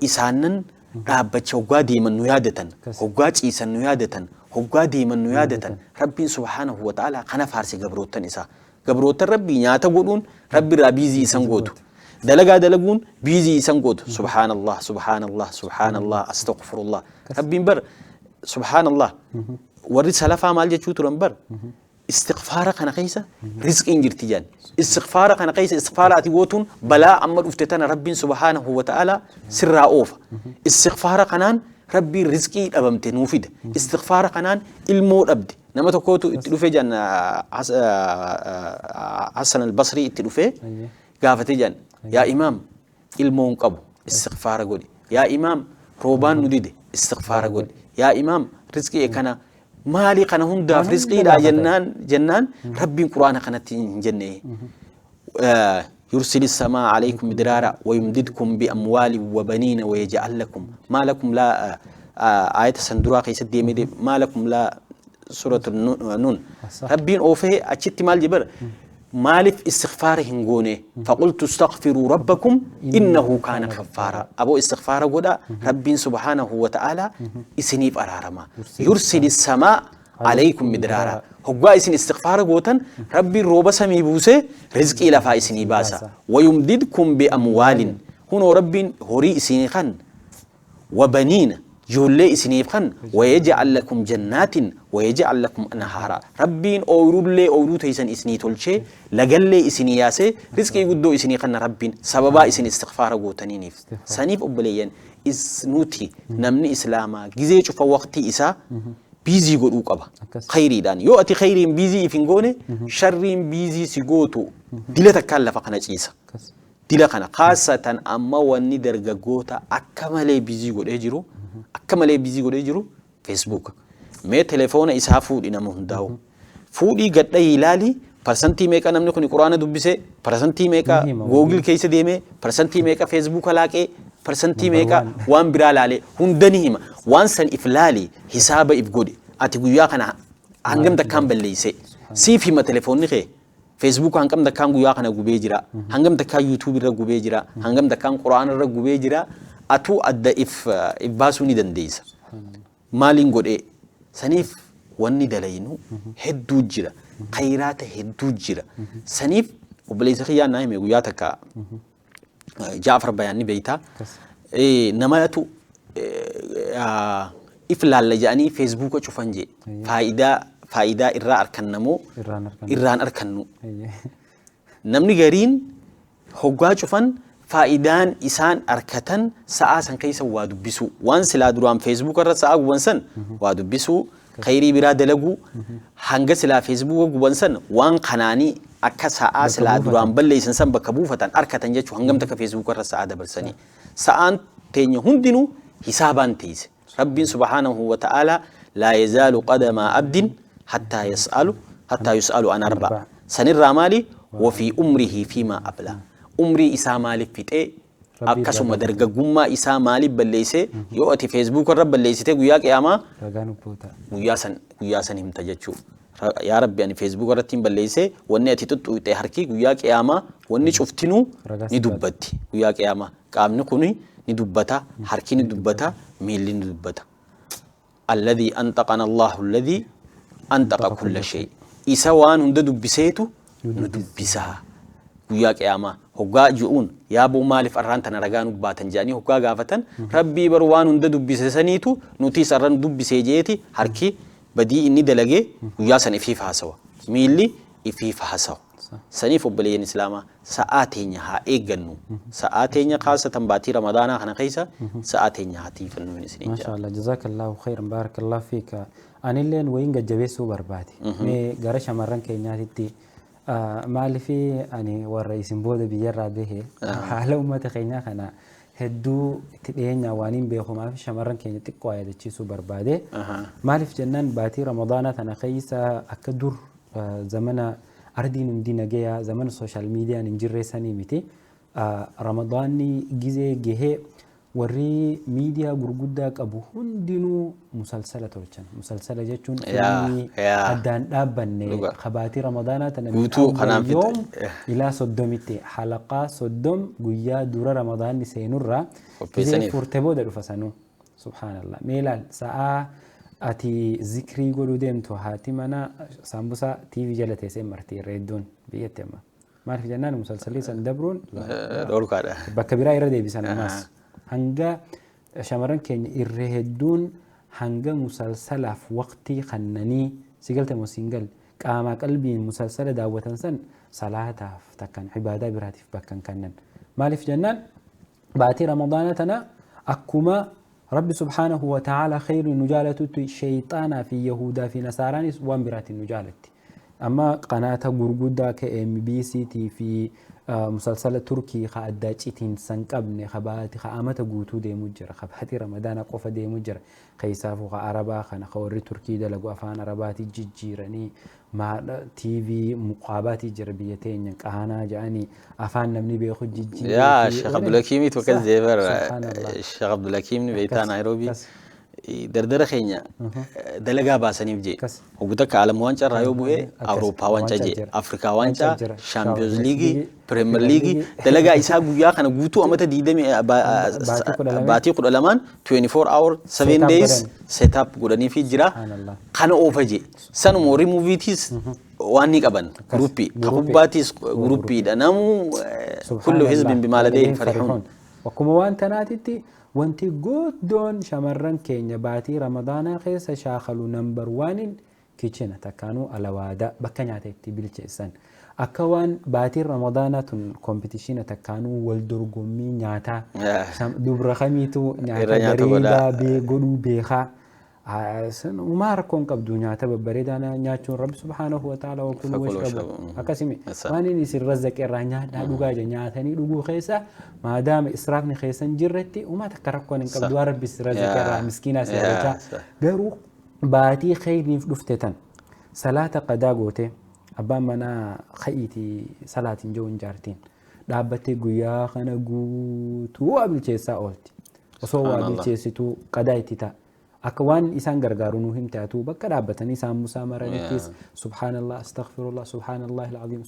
isaanan dhaabbacha hoggaa deeman nu yaadatan, hoggaa ciisan nu yaadatan, hoggaa deeman nu yaadatan. Rabbiin subhaanahu wa ta'ala kana faarse gabroottan isaa. Gabroottan Rabbii nyaata godhuun Rabbi irraa busy isan gootu. Dalagaa dalaguun busy isan gootu. Subhaanallah, subhaanallah, subhaanallah, astaghfirullah. Rabbiin bar subhaanallah warri salafaa maal jechuu turan bar? Istighfaara kana keessa rizqiin jirti jedhan. Istighfaara kana keessa istighfaara ati gootuun balaa amma dhufte tana Rabbiin subhaanahu wa ta'ala sirraa oofa. Istighfaara kanaan Rabbiin rizqii dhabamte nuu fida. Istighfaara kanaan ilmoo dhabde. Nama tokkootu itti dhufee jedhan, Hassan al-Basrii itti dhufee gaafatee jedhan, yaa imaam, ilmoo hin qabu, istighfaara godhi. Yaa imaam, roobaan nu dide, istighfaara godhi. Yaa imaam, rizqii kana maali kana hundaaf rizqiidha jennaan Rabbiin quraana kanatti hin jenne. يرسل السماء عليكم مدرارا ويمددكم بأموال وبنين ويجعل لكم ما لكم لا آية سندورا كيس ديمي ما لكم لا سورة النون. ربين أوفه أشت مال جبر مالف استغفار هنغوني فقلت استغفروا ربكم إنه كان غفارا. أبو استغفار قدا ربين سبحانه وتعالى إسنيف أرارما يرسل السماء عليكم مدرارا. هو إسن استغفار قوتن ربي روبا سمي بوسه رزقي لفا إسني باسا ويمددكم بأموال هنا ربي هوري إسني خن وبنين جولي إسني خن ويجعل لكم جنات ويجعل لكم أنهارا. ربين أورولي أورو تيسن إسني تولشي لقلي إسني ياسي رزقي قدو إسني خن ربين سببا إسن استغفار قوتنينيف سنيف أبليين إسنوتي نمني إسلاما جزي شوف وقتي إسا busy godhuu qaba. Khayriidhaan yoo ati khayriin busy if hin goone sharriin busy si gootu dila takkaan lafa kana ciisa. Dila kana khaasatan amma wanni dargaggoota akka malee busy godhee jiru, akka malee busy godhee jiru Facebook. Mee telefoona isaa fuudhi nama hundaa'u. Fuudhii gadhayii ilaali parsantii meeqa namni kun quraana dubbisee, parsantii meeqa Google keessa deemee, parsantii meeqa Facebooka laaqee, parsantii meeqa waan biraa laalee hunda ni hima. Waan san if laali, hisaaba if godhi. Ati guyyaa kana hangam takkaan balleeyse. Siif hima telefoonni kee. Facebook hangam takkaan guyyaa kana gubee jira. Hangam takkaan YouTube irra gubee jira. Hangam takkaan quraana irra gubee jira. Atuu adda if baasuu ni dandeessa. Maaliin godhee? Saniif wanni dalaynu hedduu jira. Khayraata hedduu jira. Saniif obboleessa kiyyaa naa hime guyyaa takka Jaafar Bayaanni beeytaa. Namatu if laalla jedhanii Facebooka cufan jee. Faayidaa irraa arkannamoo irraan arkannu. Namni gariin hoggaa cufan faayidaan isaan arkatan sa'aa san keessa waa dubbisuu. Waan silaa duraan Facebooka irra sa'aa guban san waa dubbisuu, khayrii biraa dalaguu, hanga silaa Facebooka guban san waan kanaanii akka sa'aa silaa duraan balleessan san bakka buufatan arkatan jechuu hangam takka Facebooka irra sa'aa dabarsanii. Sa'aan teenya hundinuu hisaabaan teesse. Rabbiin subhaanahu wa ta'ala laa yazaalu qadamaa abdin hattaa yas'alu hattaa yus'alu an arba. Sanirraa maali? Wafii umrihi fiimaa abla. Umrii isaa maaliif fixee akkasuma dargaggummaa isaa maaliif balleessee yoo ati Facebooka irra balleessitee guyyaa qiyaamaa guyyaa san himta jechuu. Yaa Rabbi ani Facebooka irratti hin balleessee wanni ati xuxxuuxee harki guyyaa qiyaamaa wanni cuftinuu ni dubbatti. Guyyaa qiyaamaa qaamni kuni ni dubbata, harki ni dubbata, miilli ni dubbata. Alladhii antaqana Allahu alladhii antaqa kulla shay. Isa waan hunda dubbiseetu nu dubbisaa. Guyyaa qiyaamaa hoggaa ji'uun yaaboo maaliif arraan tana ragaa nu baatan jedhanii hoggaa gaafatan, Rabbii bar waan hunda dubbise saniitu nutis arra nu dubbisee jeeti harki badii inni dalagee guyyaa san ifiif haasawa, miilli ifiif haasawa. Saniif obboleeyyan Islaamaa, sa'aa teenya haa eeggannu, sa'aa teenya khaasatan baatii Ramadaanaa kana keessa sa'aa teenya haa tiifannu isiniin Maasha jedha. Allah, jazakallahu khairan, barakallahu fiika. Anilleen wayin gajjabeessuu barbaade. Mee gara shamarran keenyaatitti, maaliif ani warra isin booda biyyarraa bahe haala uummata keenyaa kana hedduu itti dhiyeenyaa waan hin beekumaaf shamarran keenya xiqqoo yaadachiisuu barbaade. Maaliif jennaan, baatii Ramadaanaa tana keessa akka dur zamana ardiin hundi nagayaa, zamana social mediaan hin jirreessanii miti. Ramadaanni gizee gahee warri miidiyaa gurguddaa qabu hundinuu musalsala tolchan. Musalsala jechuun fiilmii addaan dhaabbanne kabaatii Ramadaanaa tana Guutuu kanaan yoom ilaa 30tti, halaqaa 30 guyyaa dura Ramadaanni seenurraa gizee furte booda dhufa sanuu. Subhaanallah. Mee ilaal, sa'aa ati zikrii godhuu deemtu haati mana saambusaa TV jala teessee marti irra hedduun biyyatti amma. Maaliif jennaan, musalsalli san dabruun dhorkaadha. Bakka biraa irra deebisan ammaas. Hanga shamarran keenya irra hedduun hanga musalsalaaf waqtii kannanii, si galte moo siin galle, qaamaa qalbiin musalsala daawwatan san salaataaf takkan ibaadaa biraatiif bakka hin kennan. Maaliif jennaan, baatii Ramadaana tana akkuma Rabbi subhaanahu wa ta'ala khayri nu jaalatutti sheeyxaanaa fi Yahudaa fi Nasaaraanis waan biraatiin nu jaalatti. Amma qanaata gurguddaa akka MBC fi musalsala Turkii ka addaa citiin san qabne ka baati ka amata guutuu deemu jira, ka baatii Ramadaana qofa deemu jira. Keessaafuu ka Arabaa kana, ka warri Turkii dalagu afaan Arabaatii jijjiiranii TV muqaabaatii jira, biyya teenya qaanaa jedhanii afaan namni beeku jijjiiruu. Yaa Sheekh Abdulhakiimiitu akkas jee bara. Sheekh Abdulhakiim ni beektaa, Naayiroobii. Dardara keenya dalagaa baasaniif jee. Hoggu takka alam waancaa irraa yoo bu'e Awurooppaa waancaa jee. Afrikaa waancaa, Champions League, Premier League, dalagaa isaa guyyaa kana guutuu amata diidami baatii 12n 24 hour 7 days set up godhaniifi jira. Kana oofa jee. Sanuma warri movietiis waan ni qaban gruppii. Kubbaatiis gruppiidha. Namuu kullu hizbin bimaa ladayhim farihun. Akkuma waan tanaatitti wanti guddoon shamarran keenya baatii Ramadaanaa keessa shaakalu number oneiin kitchen, takkaanuu alawaadaa bakka nyaata itti bilcheessan. Akka waan baatiin Ramadaanaa tun competition, takkaanuu wal dorgommii nyaataa, dubra kamiitu nyaata bareedaa godhuu beekaa. Uumaa rakkoon qabdu, nyaata babbareedaa nyaachuun Rabbi subhaanahu wa ta'ala wakuluu washrabu akkasimi waan inni isin razzaqe irraa nyaadhaa dhugaa jira. Nyaatanii dhuguu keessa maadaama israafni keessa hin jirretti uumaa takka rakkoon hin qabdu, waan Rabbi isin razzaqe irraa miskiinaa si yaadachaa. Garuu baatii kheyriif dhufte tan salaata qadaa goote, abbaan manaa ka'iitii salaatiin jiru hin jaartiin dhaabbattee guyyaa kana guutuu waa bilcheessaa oolti. Osoo waa bilcheessituu qadaa itti ta'a. Akka waan isaan gargaaru nu himte atuu, bakka dhaabbatanii saammusaa maranittis subhaanallah, astaghfirullah, subhaanallah alazim,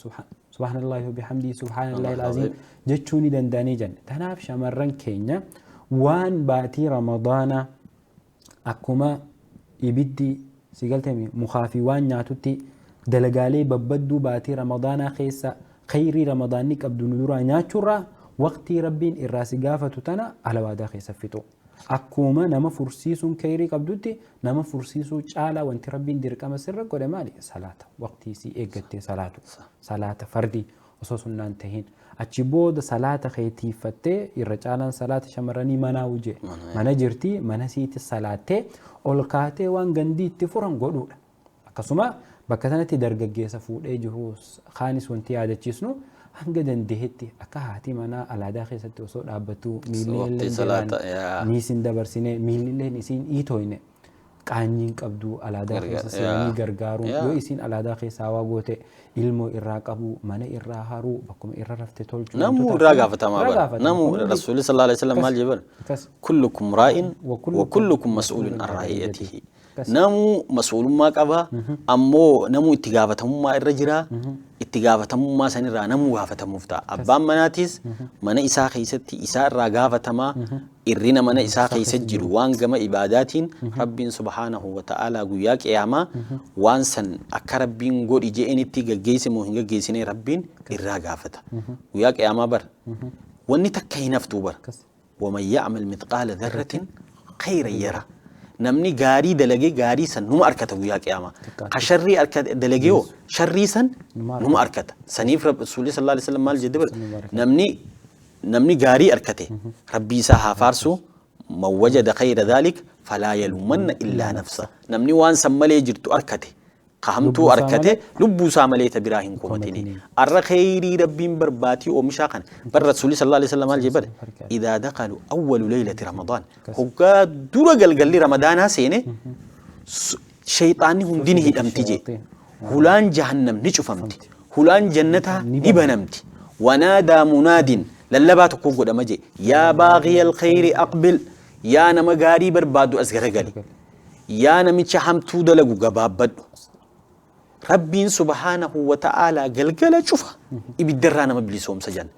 subhaanallah wa bihamdii, subhaanallah alazim jechuu ni danda'anii jenne. Tanaaf shamarran keenya waan baatii Ramadaanaa akkuma ibiddi, si galtemi, mukaa fi waan nyaatutti dalagaalee babbadduu baatii Ramadaanaa keessa khayrii Ramadaanni qabdu nu duraa nyaachuurraa waqtii Rabbiin irraa si gaafatu tana alawaadaa keessa fixu. Akkuma nama fursiisuun khayrii qabdutti, nama fursiisuu caalaa wanti Rabbiin dirqama sirra godhe maali? Salaata. Waqtii isii eeggattee salaatu. Salaata fardii osoo sunnaan tahin. Achi booda salaata kee tiiffattee, irra caalaan salaata shamarranii manaa hojii. Mana jirti, mana siiti salaattee ol kaatee waan gandii itti furan godhuudha. Akkasuma bakka sanatti dargaggeessa fuudhee jirus kaanis wanti yaadachiisnu, hanga dandeetti akka haati manaa alaadaa keessatti osoo dhaabbattu miilli illee jalaan niisin dabarsine, miilli illee isiin iitooyne qaanyiin qabdu, alaadaa keessa seenanii gargaaruun, yoo isiin alaadaa keessaa waa goote ilmoo irraa qabu, mana irraa haruu, bakkuma irra rafte tolchuu. Namuu irraa gaafatamaa bara. Namuu Rasuulli sallallahu alaihi wasallam maal jedhan? Kullukum raa'in wa kullukum mas'uulun an raa'iyatihi. Namuu mas'uulummaa qaba, ammoo namuu itti gaafatamummaa irra jira. Itti Itti gaafatamummaa sanirraa namuu gaafatamuuf ta'a. Abbaan manaatis mana isaa keessatti isaa irraa gaafatamaa, irrina mana isaa keessa jiru waan gama ibaadaatiin Rabbiin subhaanahu wa ta'aalaa guyyaa qiyaamaa waan san akka Rabbiin godhi je'enitti gaggeesse moo hin gaggeessine Rabbiin irraa gaafata. Guyyaa qiyaamaa bar wanni takka hin haftuu bar. Waman ya'mal mithqaala dharratin khayran yara. Namni gaarii dalagee gaarii san numa arkata guyyaa qiyaamaa. Ka sharrii dalagee hoo sharrii san numa arkata. Saniif Rasuulli sallallahu alaihi wasallam maal jedhe bar, namni gaarii arkate Rabbii isaa haa faarsu, man wajada khayra dhalik falaa yalumanna illaa nafsa. Namni waan san malee jirtu arkate, ka hamtuu arkate, lubbuu isaa malee ta biraa hin komatini. Arra kheyrii Rabbiin barbaatii oomishaa kana bar Rasuulli sallallahu alaihi wasallam maal jedhe bar, idaa dakalu awwalu leylati ramadaan, hoggaa dura galgalli ramadaanaa seene sheyxaanni hundi ni hidhamti jee, hulaan jahannam ni cufamti, hulaan jannataa ni banamti, wanaadaa munaadin, lallabaa tokko godhama jee, yaa baaghiya alkheyri aqbil, yaa nama gaarii barbaadu as garagali, yaa namicha hamtuu dalagu gabaabbadhu. Rabbiin subhaanahu wa ta'aalaa galgala cufa ibiddarraa nama bilisoomsa janna.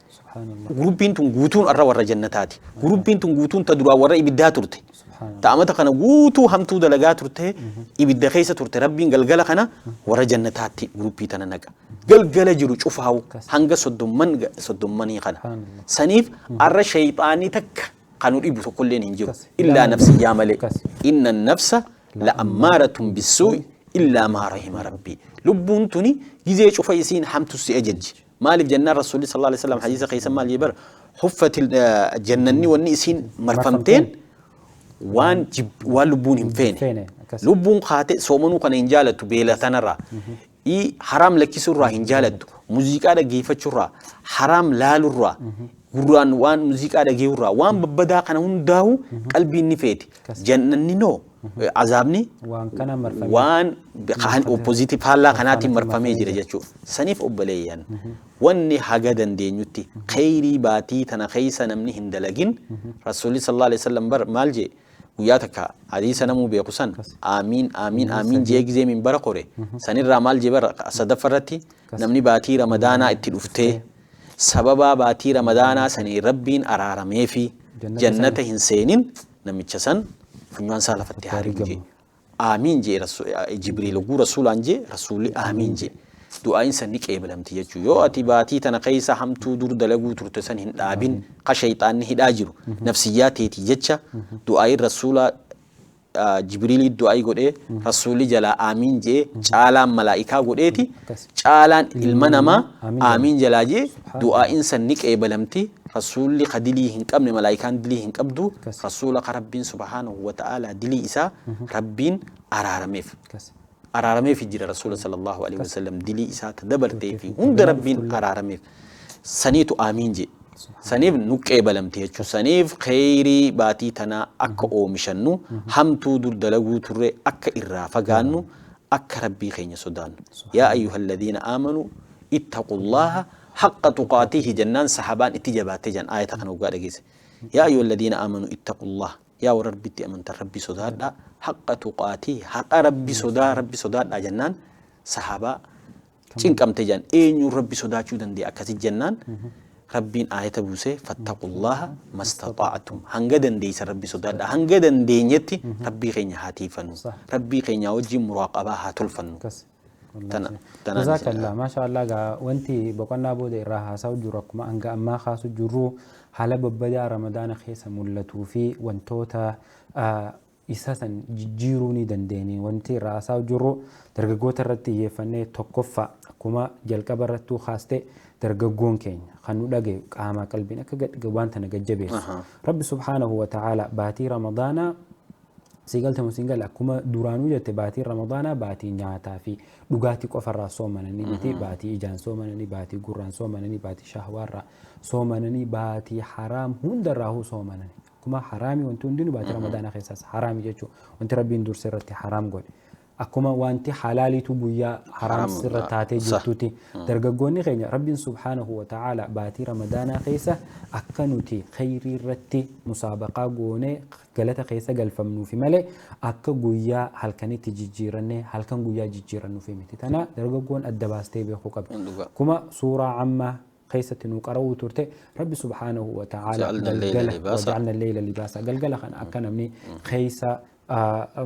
Guruppiin tun guutuun arra warra jannataati. Guruppiin tun guutuun ta duraa warra ibiddaa turte. Ta amata kana guutuu hamtuu dalagaa turte, ibidda keessa turte, Rabbiin galgala kana warra jannataatti guruppii tana naqa. Galgala jiru cufaawu hanga soddommanii kana. Saniif arra shayxaanii takka kan nu dhibu tokkolleen hin jiru. Illaa nafsiyyaa malee. Inna nafsa la ammaaratun bissuu'i illaa maa rahima rabbii. Lubbuun tuni gizee cufa isiin hamtu si ajajji. Maaliif jennaan Rasuulli sallallahu alaihi wasallam hadiisa keessa maal jedhe bar, huffati jannanni wanni isiin marfamteen waan waan lubbuun hin feene. Lubbuun kaate soomanuu kana hin jaalattu, beela tanarraa. Haraam lakkisuurraa hin jaalattu. Muuziqaa dhaggeeffachuurraa, haraam laalurraa, gurraan waan muuziqaa dhageeyurraa, waan babbadaa kana hundaa'u qalbiin ni feeti. Jannanni noo azaabni waan oppoziitii faallaa kanaatiin marfamee jira jechuudha. Saniif obboleeyyan, wanni haga dandeenyutti kheyrii baatii tana keessa namni hin dalagin, Rasuulli sallallahu alaihi wasallam bar maal jee guyyaa takka hadiisa namuu beeku san, aamiin aamiin aamiin jee gizee minbara kore sanirraa maal jee bar, sadaffa irratti, namni baatii ramadaanaa itti dhuftee sababaa baatii ramadaanaa sanii Rabbiin araarameefi jannata hin seenin, namicha san funyaan isaa lafatti haa rigu jee. Aamiin jee Jibriil oguu Rasuulaan jee, Rasuulli aamiin jee. Du'aayin san ni qeebalamti jechuu. Yoo ati baatii tana keessa hamtuu dur dalaguu turte san hin dhaabin, ka shayxaanni hidhaa jiru nafsiyyaa teetii jecha, du'aayin Rasuulaa Jibriilii du'aayii godhee Rasuulli jalaa aamiin jee, caalaan malaa'ikaa godheeti caalaan ilma namaa aamiin jalaa jee, du'aayin san ni qeebalamti. Rasuulli ka dilii hin qabne, malaa'ikaan dilii hin qabdu, Rasuula ka Rabbiin subhaanahu wa ta'aalaa dilii isaa Rabbiin araarameef. Araarameef jira Rasuula sallallahu alaihi wasallam, dilii isaa ta dabartee fi hunda Rabbiin araarameef. Saniitu aamiin jee. Saniif nu qeebalamti jechuudha. Saniif kheyrii baatii tanaa akka oomishannu, hamtuu dur dalaguu turre akka irraa fagaannu, akka Rabbii keenya sodaannu. Yaa ayyuhalladhiina aamanuu ittaqullaha haqqa tuqaatihi jennaan sahabaan itti jabaattee jan aayata kana hoggaa dhageesse. Yaa ayyuhalladhiina aamanuu ittaqullaha, yaa warra Rabbitti amantan Rabbi sodaadhaa, haqqa tuqaatihi, haqa Rabbi sodaa Rabbi sodaadhaa jennaan sahabaa cinqamte jan, eenyuun Rabbi sodaachuu dandeenya akkasi jennaan Rabbiin aayata buusee, fattaqullaha mastaxa'tum, hanga dandeessan Rabbi sodaadhaa. Hanga dandeenyetti Rabbii keenya haa tiifannu, Rabbii keenya wajjin muraaqabaa haa tolfannu. Jazakallah, maasha Allah. Gaa wanti boqonnaa booda irraa haasa'u jiru, akkuma hanga ammaa kaasu jirru, haala babbadaa ramadaana keessa mul'atuu fi wantoota isa san jijjiiruu ni dandeenye. Wanti irraa haasa'u jirru dargaggoota irratti xiyyeeffannee, tokkoffaa akkuma jalqaba irrattuu kaaste, dargaggoon keenya kan nu dhagayu qaamaa qalbiin akka waan tana gajjabeessu. Rabbi subhaanahu wa ta'ala baatii ramadaanaa sii galte moo siin galle, akkuma duraanuu jette, baatiin ramadaanaa baatii nyaataa fi dhugaatii qofarraa soomananii miti. Baatii ijaan soomananii, baatii gurraan soomananii, baatii shahwaarraa soomananii, baatii haraam hundarraahuu soomananii. Akkuma haraamii wanti hundinuu baatii ramadaanaa keessaas haraami jechuudha. Wanti Rabbiin dursa irratti haraam godhe. Akkuma wanti halaaliitu guyyaa haraam Haraam, sirra taatee jirtuti. Dargaggoonni keenya Rabbiin subhaanahu wa ta'ala baatii Ramadaanaa keessa akka nuti khayrii irratti musaabaqaa goonee galata keessa galfamnuufi malee akka guyyaa halkanitti jijjiirannee halkan guyyaa jijjiirannuufi miti. Tana dargaggoon adda baastee beekuu qabdi. Dhugaa. Kuma suuraa ammaa keessatti nu qara'uu turte Rabbi subhaanahu wa ta'ala Ja'alna al-layla galgala libaasa. waja'alna al-layla libaasa galgala kana akka namni keessa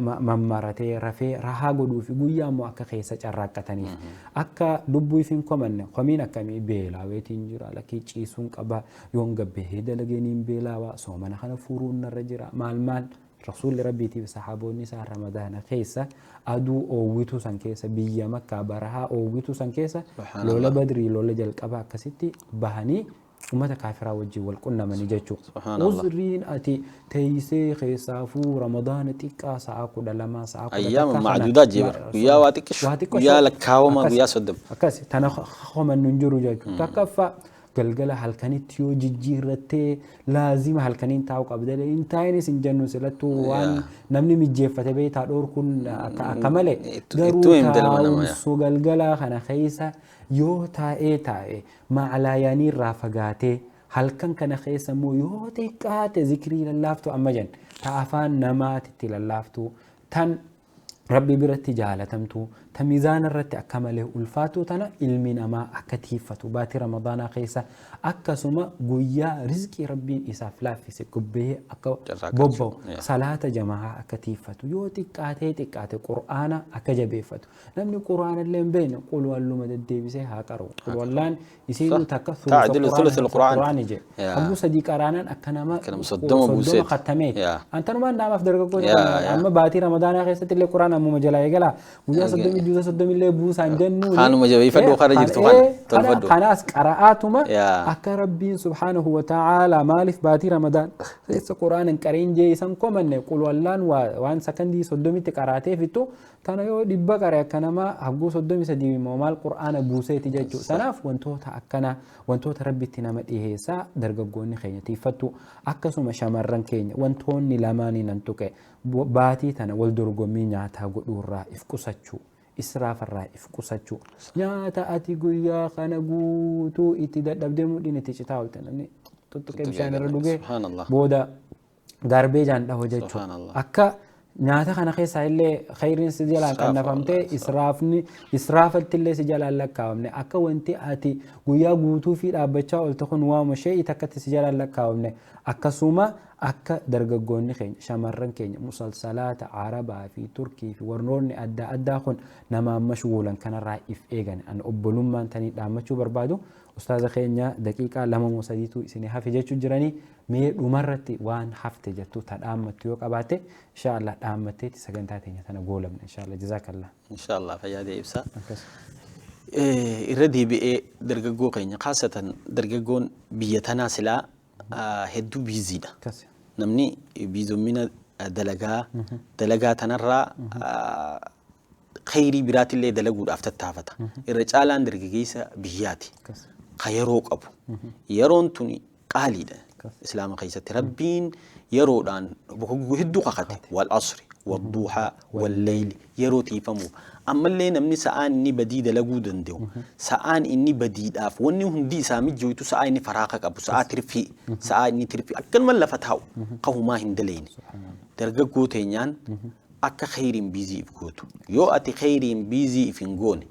mammaratee rafee rahaa godhuu fi guyyaa immoo akka keessa carraaqqataniif akka lubbuu ifin komanne komiin akkamii beelaaweetiin jira lakkii ciisuun qaba yoon gabbahee dalageen beelaawaa soomana kana furuun narra jira maal maal rasuulli rabbiitiif sahaboonni isaa Ramadaana keessa aduu oowwituu san keessa biyya Makkaa barahaa oowwituu san keessa Subhaanallah. Lola Badrii lola jalqaba akkasitti bahanii ummata kaafiraa wajjin wal qunnamanii jechuudha. Subhaanallah. Uzriin ati teeysee keessaafuu Ramadaana xiqqaa sa'a 12 sa'a kudha Ayyaama takka kana macduudaa jee bara. Guyyaa waa xiqqishu. Waa xiqqoo Guyyaa lakkaawamaa Akkas. guyyaa 30. Akkas tana homannu hin jiru jechuudha. Takkaffaa galgala halkanitti yoo jijjiirrattee laazima halkaniin taa'uu qabda hin taa'inis hin jennu silattuu waan namni mijjeeffate beektaa dhoorkuun akka malee garuu Ittuu himte ilma namaa yaa. taa'umsu galgala kana keessa yoo taa'ee taa'e maclaayaanii irraa fagaatee halkan kana keessa immoo yoo xiqqaate zikrii lallaaftu amma jenna ta afaan namaatitti lallaaftu tan Rabbi biratti jaalatamtuu ta mizaana irratti akka malee ulfaatuu tana ilmi namaa akka tiiffatu baatii Ramadaanaa keessa akkasuma guyyaa rizqii Rabbiin isaaf laaffise gubbee akka Carraaqqachuu. bobba'u Yaa. Salaata jamaa akka tiiffatu yoo xiqqaatee xiqqaate Qur'aana akka jabeeffatu namni Qur'aana illee hin beekne qulwalluma deddeebisee haa qara'u qulwallaan isiinuu takka تعدل ثلث القرآن. Qur'aani jedhe Yaa. hagguu sadii qaraanaan akka nama Akka nama 30 buuseeti. Khattameeti. Yaa. Antanumaan naamaaf dargaggoota Yaa, kana yaa. amma baatii Ramadaanaa keessatti illee Qur'aan ammuma jalaa eegalaa guyyaa 30 juuza 30 illee buusaan jennuuni. Kanuma jabeeffadhu kana jirtu kana tolfadhu. Kanaas qara'aatuma Yaa. akka Rabbiin subhaanahu wa ta'ala maaliif baatii Ramadaan keessa Qur'aan hin qariin jee isan komanne qulwallaan waan sakandii 30tti qaraatee fixu tana yoo 100 qare akka nama hagguu 33 immoo maal Qur'aana buuseeti jechuudha. Tanaaf wantoota akkana wantoota Rabbitti nama dhiheessaa dargaggoonni keenya tiiffattu akkasuma shamarran keenya wantoonni lamaanii nan tuqe baatii tana wal dorgommii nyaataa godhuurraa if qusachuu israafarraa if qusachuu nyaata ati guyyaa kana guutuu itti dadhabdee mudhiin itti citaa oolte namni tuttuqee bishaan irra dhugee Subhaanallah. Booda gaarbeejaan dhahu jechuudha. Subhaanallah. Akka nyaata kana keessaa illee khayriin si jalaan Israafa qannafamtee wallahi, israafni israafatti illee si jalaan lakkaawamne akka wanti ati guyyaa guutuu fi dhaabbachaa oolte kun waama shay'i takkatti si jalaan lakkaawamne akkasuma akka dargaggoonni keenya shamarran keenya musalsalaata Arabaa fi Turkii fi warroonni adda addaa kun namaan mashguulan kanarraa if eegan an obbolummaan tanii dhaammachuu barbaadu ustaaza keenya daqiiqaa 2 moo 3tu isinii hafe jechuu jiranii mee dhumarratti waan hafte jettu ta dhaammattu yoo qabaatte insha Allah dhaammatteetti sagantaa teenya tana goolabna insha Allah jazaakallah. Inshallah fayyaadee ibsa. Akkas. Irra deebi'ee dargaggoo keenya kaasatan dargaggoon biyya tanaa silaa hedduu biiziidha. Akkas. Namni biizommina dalagaa dalagaa tanarraa khayrii biraatillee dalaguudhaaf tattaafata. Irra caalaan dargaggeessa biyyaati. Akkas. Ka yeroo qabu. Yeroon tuni qaaliidha. Akkas. Islaama keessatti Rabbiin yeroodhaan hedduu kakate. Wal asri, wal duuhaa, wal layli yeroo tiifamuuf. Ammallee namni sa'aan inni badii dalaguu danda'u, sa'aan inni badiidhaaf wanni hundi isaa mijjooytu sa'aa inni faraaqa qabu, sa'aa tirfii, sa'aa inni tirfii akkanuma lafa taa'u ka humaa hin dalayne. Dargaggoo teenyaan akka khayriin biizii if gootu. Yoo ati khayriin biizii if hin goone,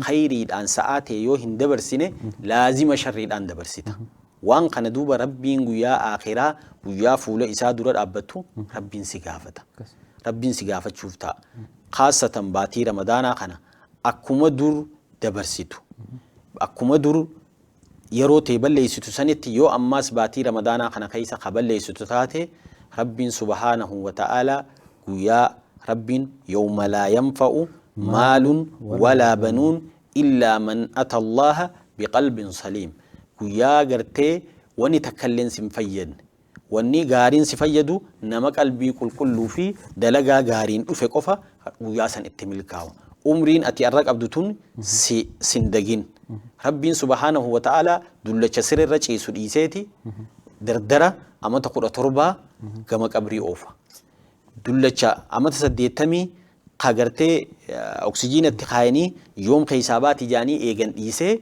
khayriidhaan sa'aa ta'e yoo hin dabarsine laazima sharriidhaan dabarsita. Waan kana duuba Rabbiin guyyaa aakhiraa guyyaa fuula isaa dura dhaabbattu Rabbiin si gaafata. Akkas. Rabbiin si gaafachuuf ta'a. Khaasatan baatii Ramadaanaa kana akkuma dur dabarsitu. Akkuma dur yeroo ta'e balleessitu sanitti yoo ammaas baatii Ramadaanaa kana keessa ka balleessitu taate Rabbiin subhaanahu wa ta'ala guyyaa Rabbiin yawma laa yanfa'u maalun walaa banuun illaa man ata Allaha biqalbin saliim. Guyyaa gartee wani takkalleen sin fayyadne. Wanni gaariin si fayyadu nama qalbii qulqulluu fi dalagaa gaariin dhufe qofa guyyaa san itti milkaa'u. Umriin ati arra qabdu tun si sin dagin. Rabbiin subhaanahu wa ta'ala dullacha sirrirra ciisu dhiiseeti dardara amata 17 gama qabrii oofa. Dullacha amata 80 Ka gartee oksijiinatti kaayanii yoom keessaa baati jaanii eegan dhiisee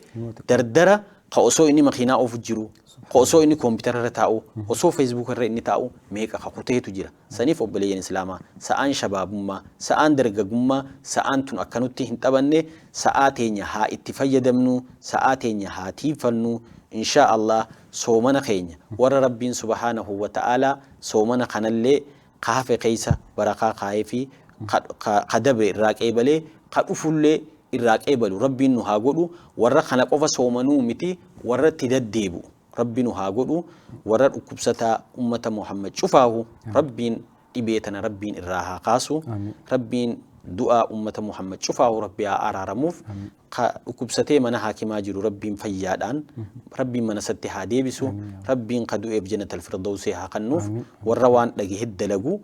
dardara ka osoo inni makiinaa oofu jiru, ka osoo inni koompitara irra taa'u, osoo feesbuuk irra inni taa'u meeqa ka kuteetu jira. Saniif obboleeyyan islaamaa, sa'aan shabaabummaa, sa'aan dargagummaa, sa'aan tun akkanutti hin taphanne. Sa'aa teenya haa itti fayyadamnu, sa'aa teenya haa tiifannu. Inshaa Allah soomana keenya warra Rabbiin subhaanahu wa ta'aalaa soomana kanallee ka hafe keessa barakaa kaayee fi ka dabre irraa qeebalee ka dhufullee irraa qeebalu Rabbiin nu haa godhu. Warra kana qofa soomanuu miti, warra itti deddeebi'u Rabbi nu haa godhu. Warra dhukkubsataa ummata Muhammad cufaahu Rabbiin dhibee tana Rabbiin irraa haa kaasu. Rabbiin du'aa ummata Muhammad cufaahu Rabbi haa araaramuuf. Ka dhukkubsatee mana haakimaa jiru Rabbiin fayyaadhaan Rabbiin mana isatti haa deebisu. Rabbiin ka du'eef jannatal firdawsii haa kennuuf. Warra waan dhagahe dalagu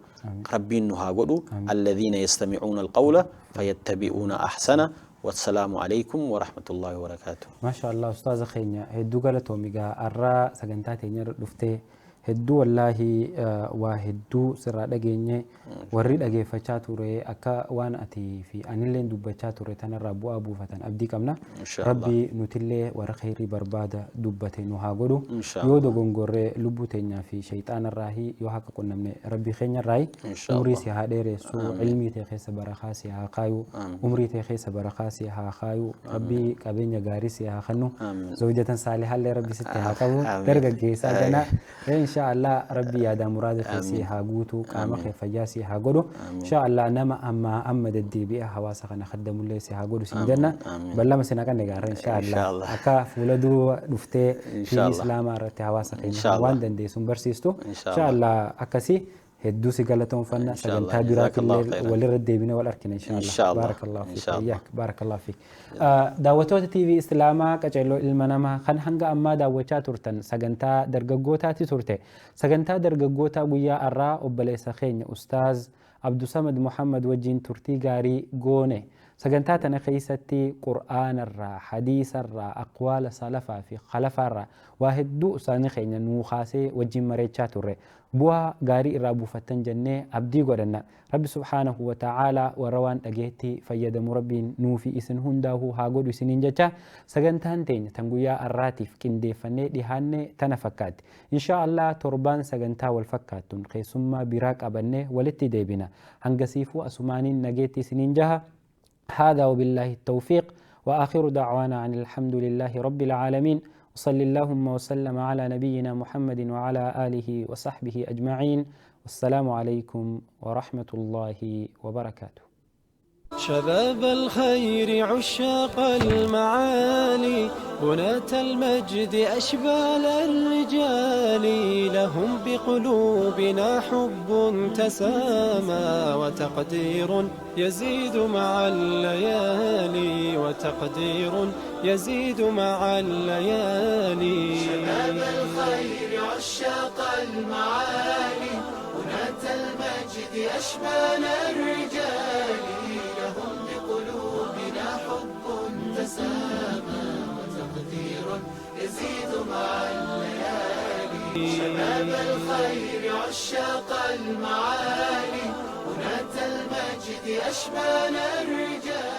Rabbiin nu haa godhu. Alladhiina yastami'uuna alqawla fayattabi'uuna ahsana. Wassalaamu alaykum warahmatullaahi wabarakaatuh. Maasha Allah, ustaaza keenya hedduu galatoomi. Gaa arraa sagantaa teenya irra dhuftee hedduu wallaahi waa hedduu sirraa dhageenye. Warri dhageeffachaa ture akka waan ati fi anilleen dubbachaa ture tanarraa bu'aa buufatan abdii qabna. Insha Allah. Rabbi nutillee warra kheyrii barbaada dubbate nu haa godhu. Insha Yoo Allah. dogongorree lubbuu teenyaa fi shayxaanarraahi, yoo haqa qunnamne Rabbii keenyarraahi. Insha Umrii Allah. si haa dheeressu, ilmii tee keessa barakaa si haa kaayu, umrii tee keessa barakaa si haa kaayu, Rabbii qabeenya gaarii si haa kennu, Amiin. zawjatan saalihallee Rabbi sitti haa qabu, Amiin. dargaggeessaa ganaa insha Allah Rabbi yaadaa muraada kee si haa guutu, qaama kee fayyaa si haa godhu. Insha Allah nama amma amma deddeebi'ee hawaasa kana kaddamullee si haa godhu siin jenna. Amiin. Ballama sin haqanne gaarra insha Insha Allah Allah. akka fuula dura dhuftee Insha TV Allah. islaamaa irratti hawaasa keenya Insha Allah. waan dandeessuun barsiistu. Insha Insha Allah akkasii hedduu si galatoonfanna. Insha Allah. Sagantaa Jazakallahu biraatillee khairan. walirra deebinee wal arkina insha Allah. Insha Allah. Barakallahu fiik. Insha Allah. Iyyaak, barakallahu fiik. Daawwattoota TV Islaamaa qaceelloo ilma namaa kan hanga ammaa daawwachaa turtan sagantaa dargaggootaati turte. Sagantaa dargaggootaa guyyaa har'aa obboleessa keenya Ustaaz Abdusamad Muhammad wajjin turtii gaarii goone. Sagantaa tana keessatti Qur'aanarraa, hadiisarraa, aqwaala salafaa fi khalafaarraa waa hedduu ustaazni keenya nuu kaasee wajjin mareechaa turre. Bu'aa gaarii irraa buufattan jennee abdii godhanna. Rabbi subhaanahu wa ta'aalaa warra waan dhageetti fayyadamu Rabbiin nuu fi isin hundaahuu haa godhu isiniin jecha, sagantaan teenya tan guyyaa har'aatiif qindeeffannee dhihaanne tana fakkaatti. Inshaa Allah torbaan sagantaa wal fakkaattuun keessummaa biraa qabannee walitti deebina. Hangasiifuu asumaaniin nageetti isiniin jaha. هذا وبالله التوفيق، وآخر دعوانا عن الحمد لله رب العالمين، وصل اللهم وسلم على نبينا محمد وعلى آله وصحبه أجمعين، والسلام عليكم ورحمة الله وبركاته. شباب الخير عشاق المعالي، بناة المجد أشبال الرجال، لهم بقلوبنا حب تسامى وتقدير يزيد مع الليالي، وتقدير يزيد مع الليالي. شباب الخير عشاق المعالي، بناة المجد أشبال الرجال، لهم بقلوبنا حب تسامى وتقدير يزيد مع الليالي. شباب الخير عشاق المعالي، بناة المجد أشبال الرجال.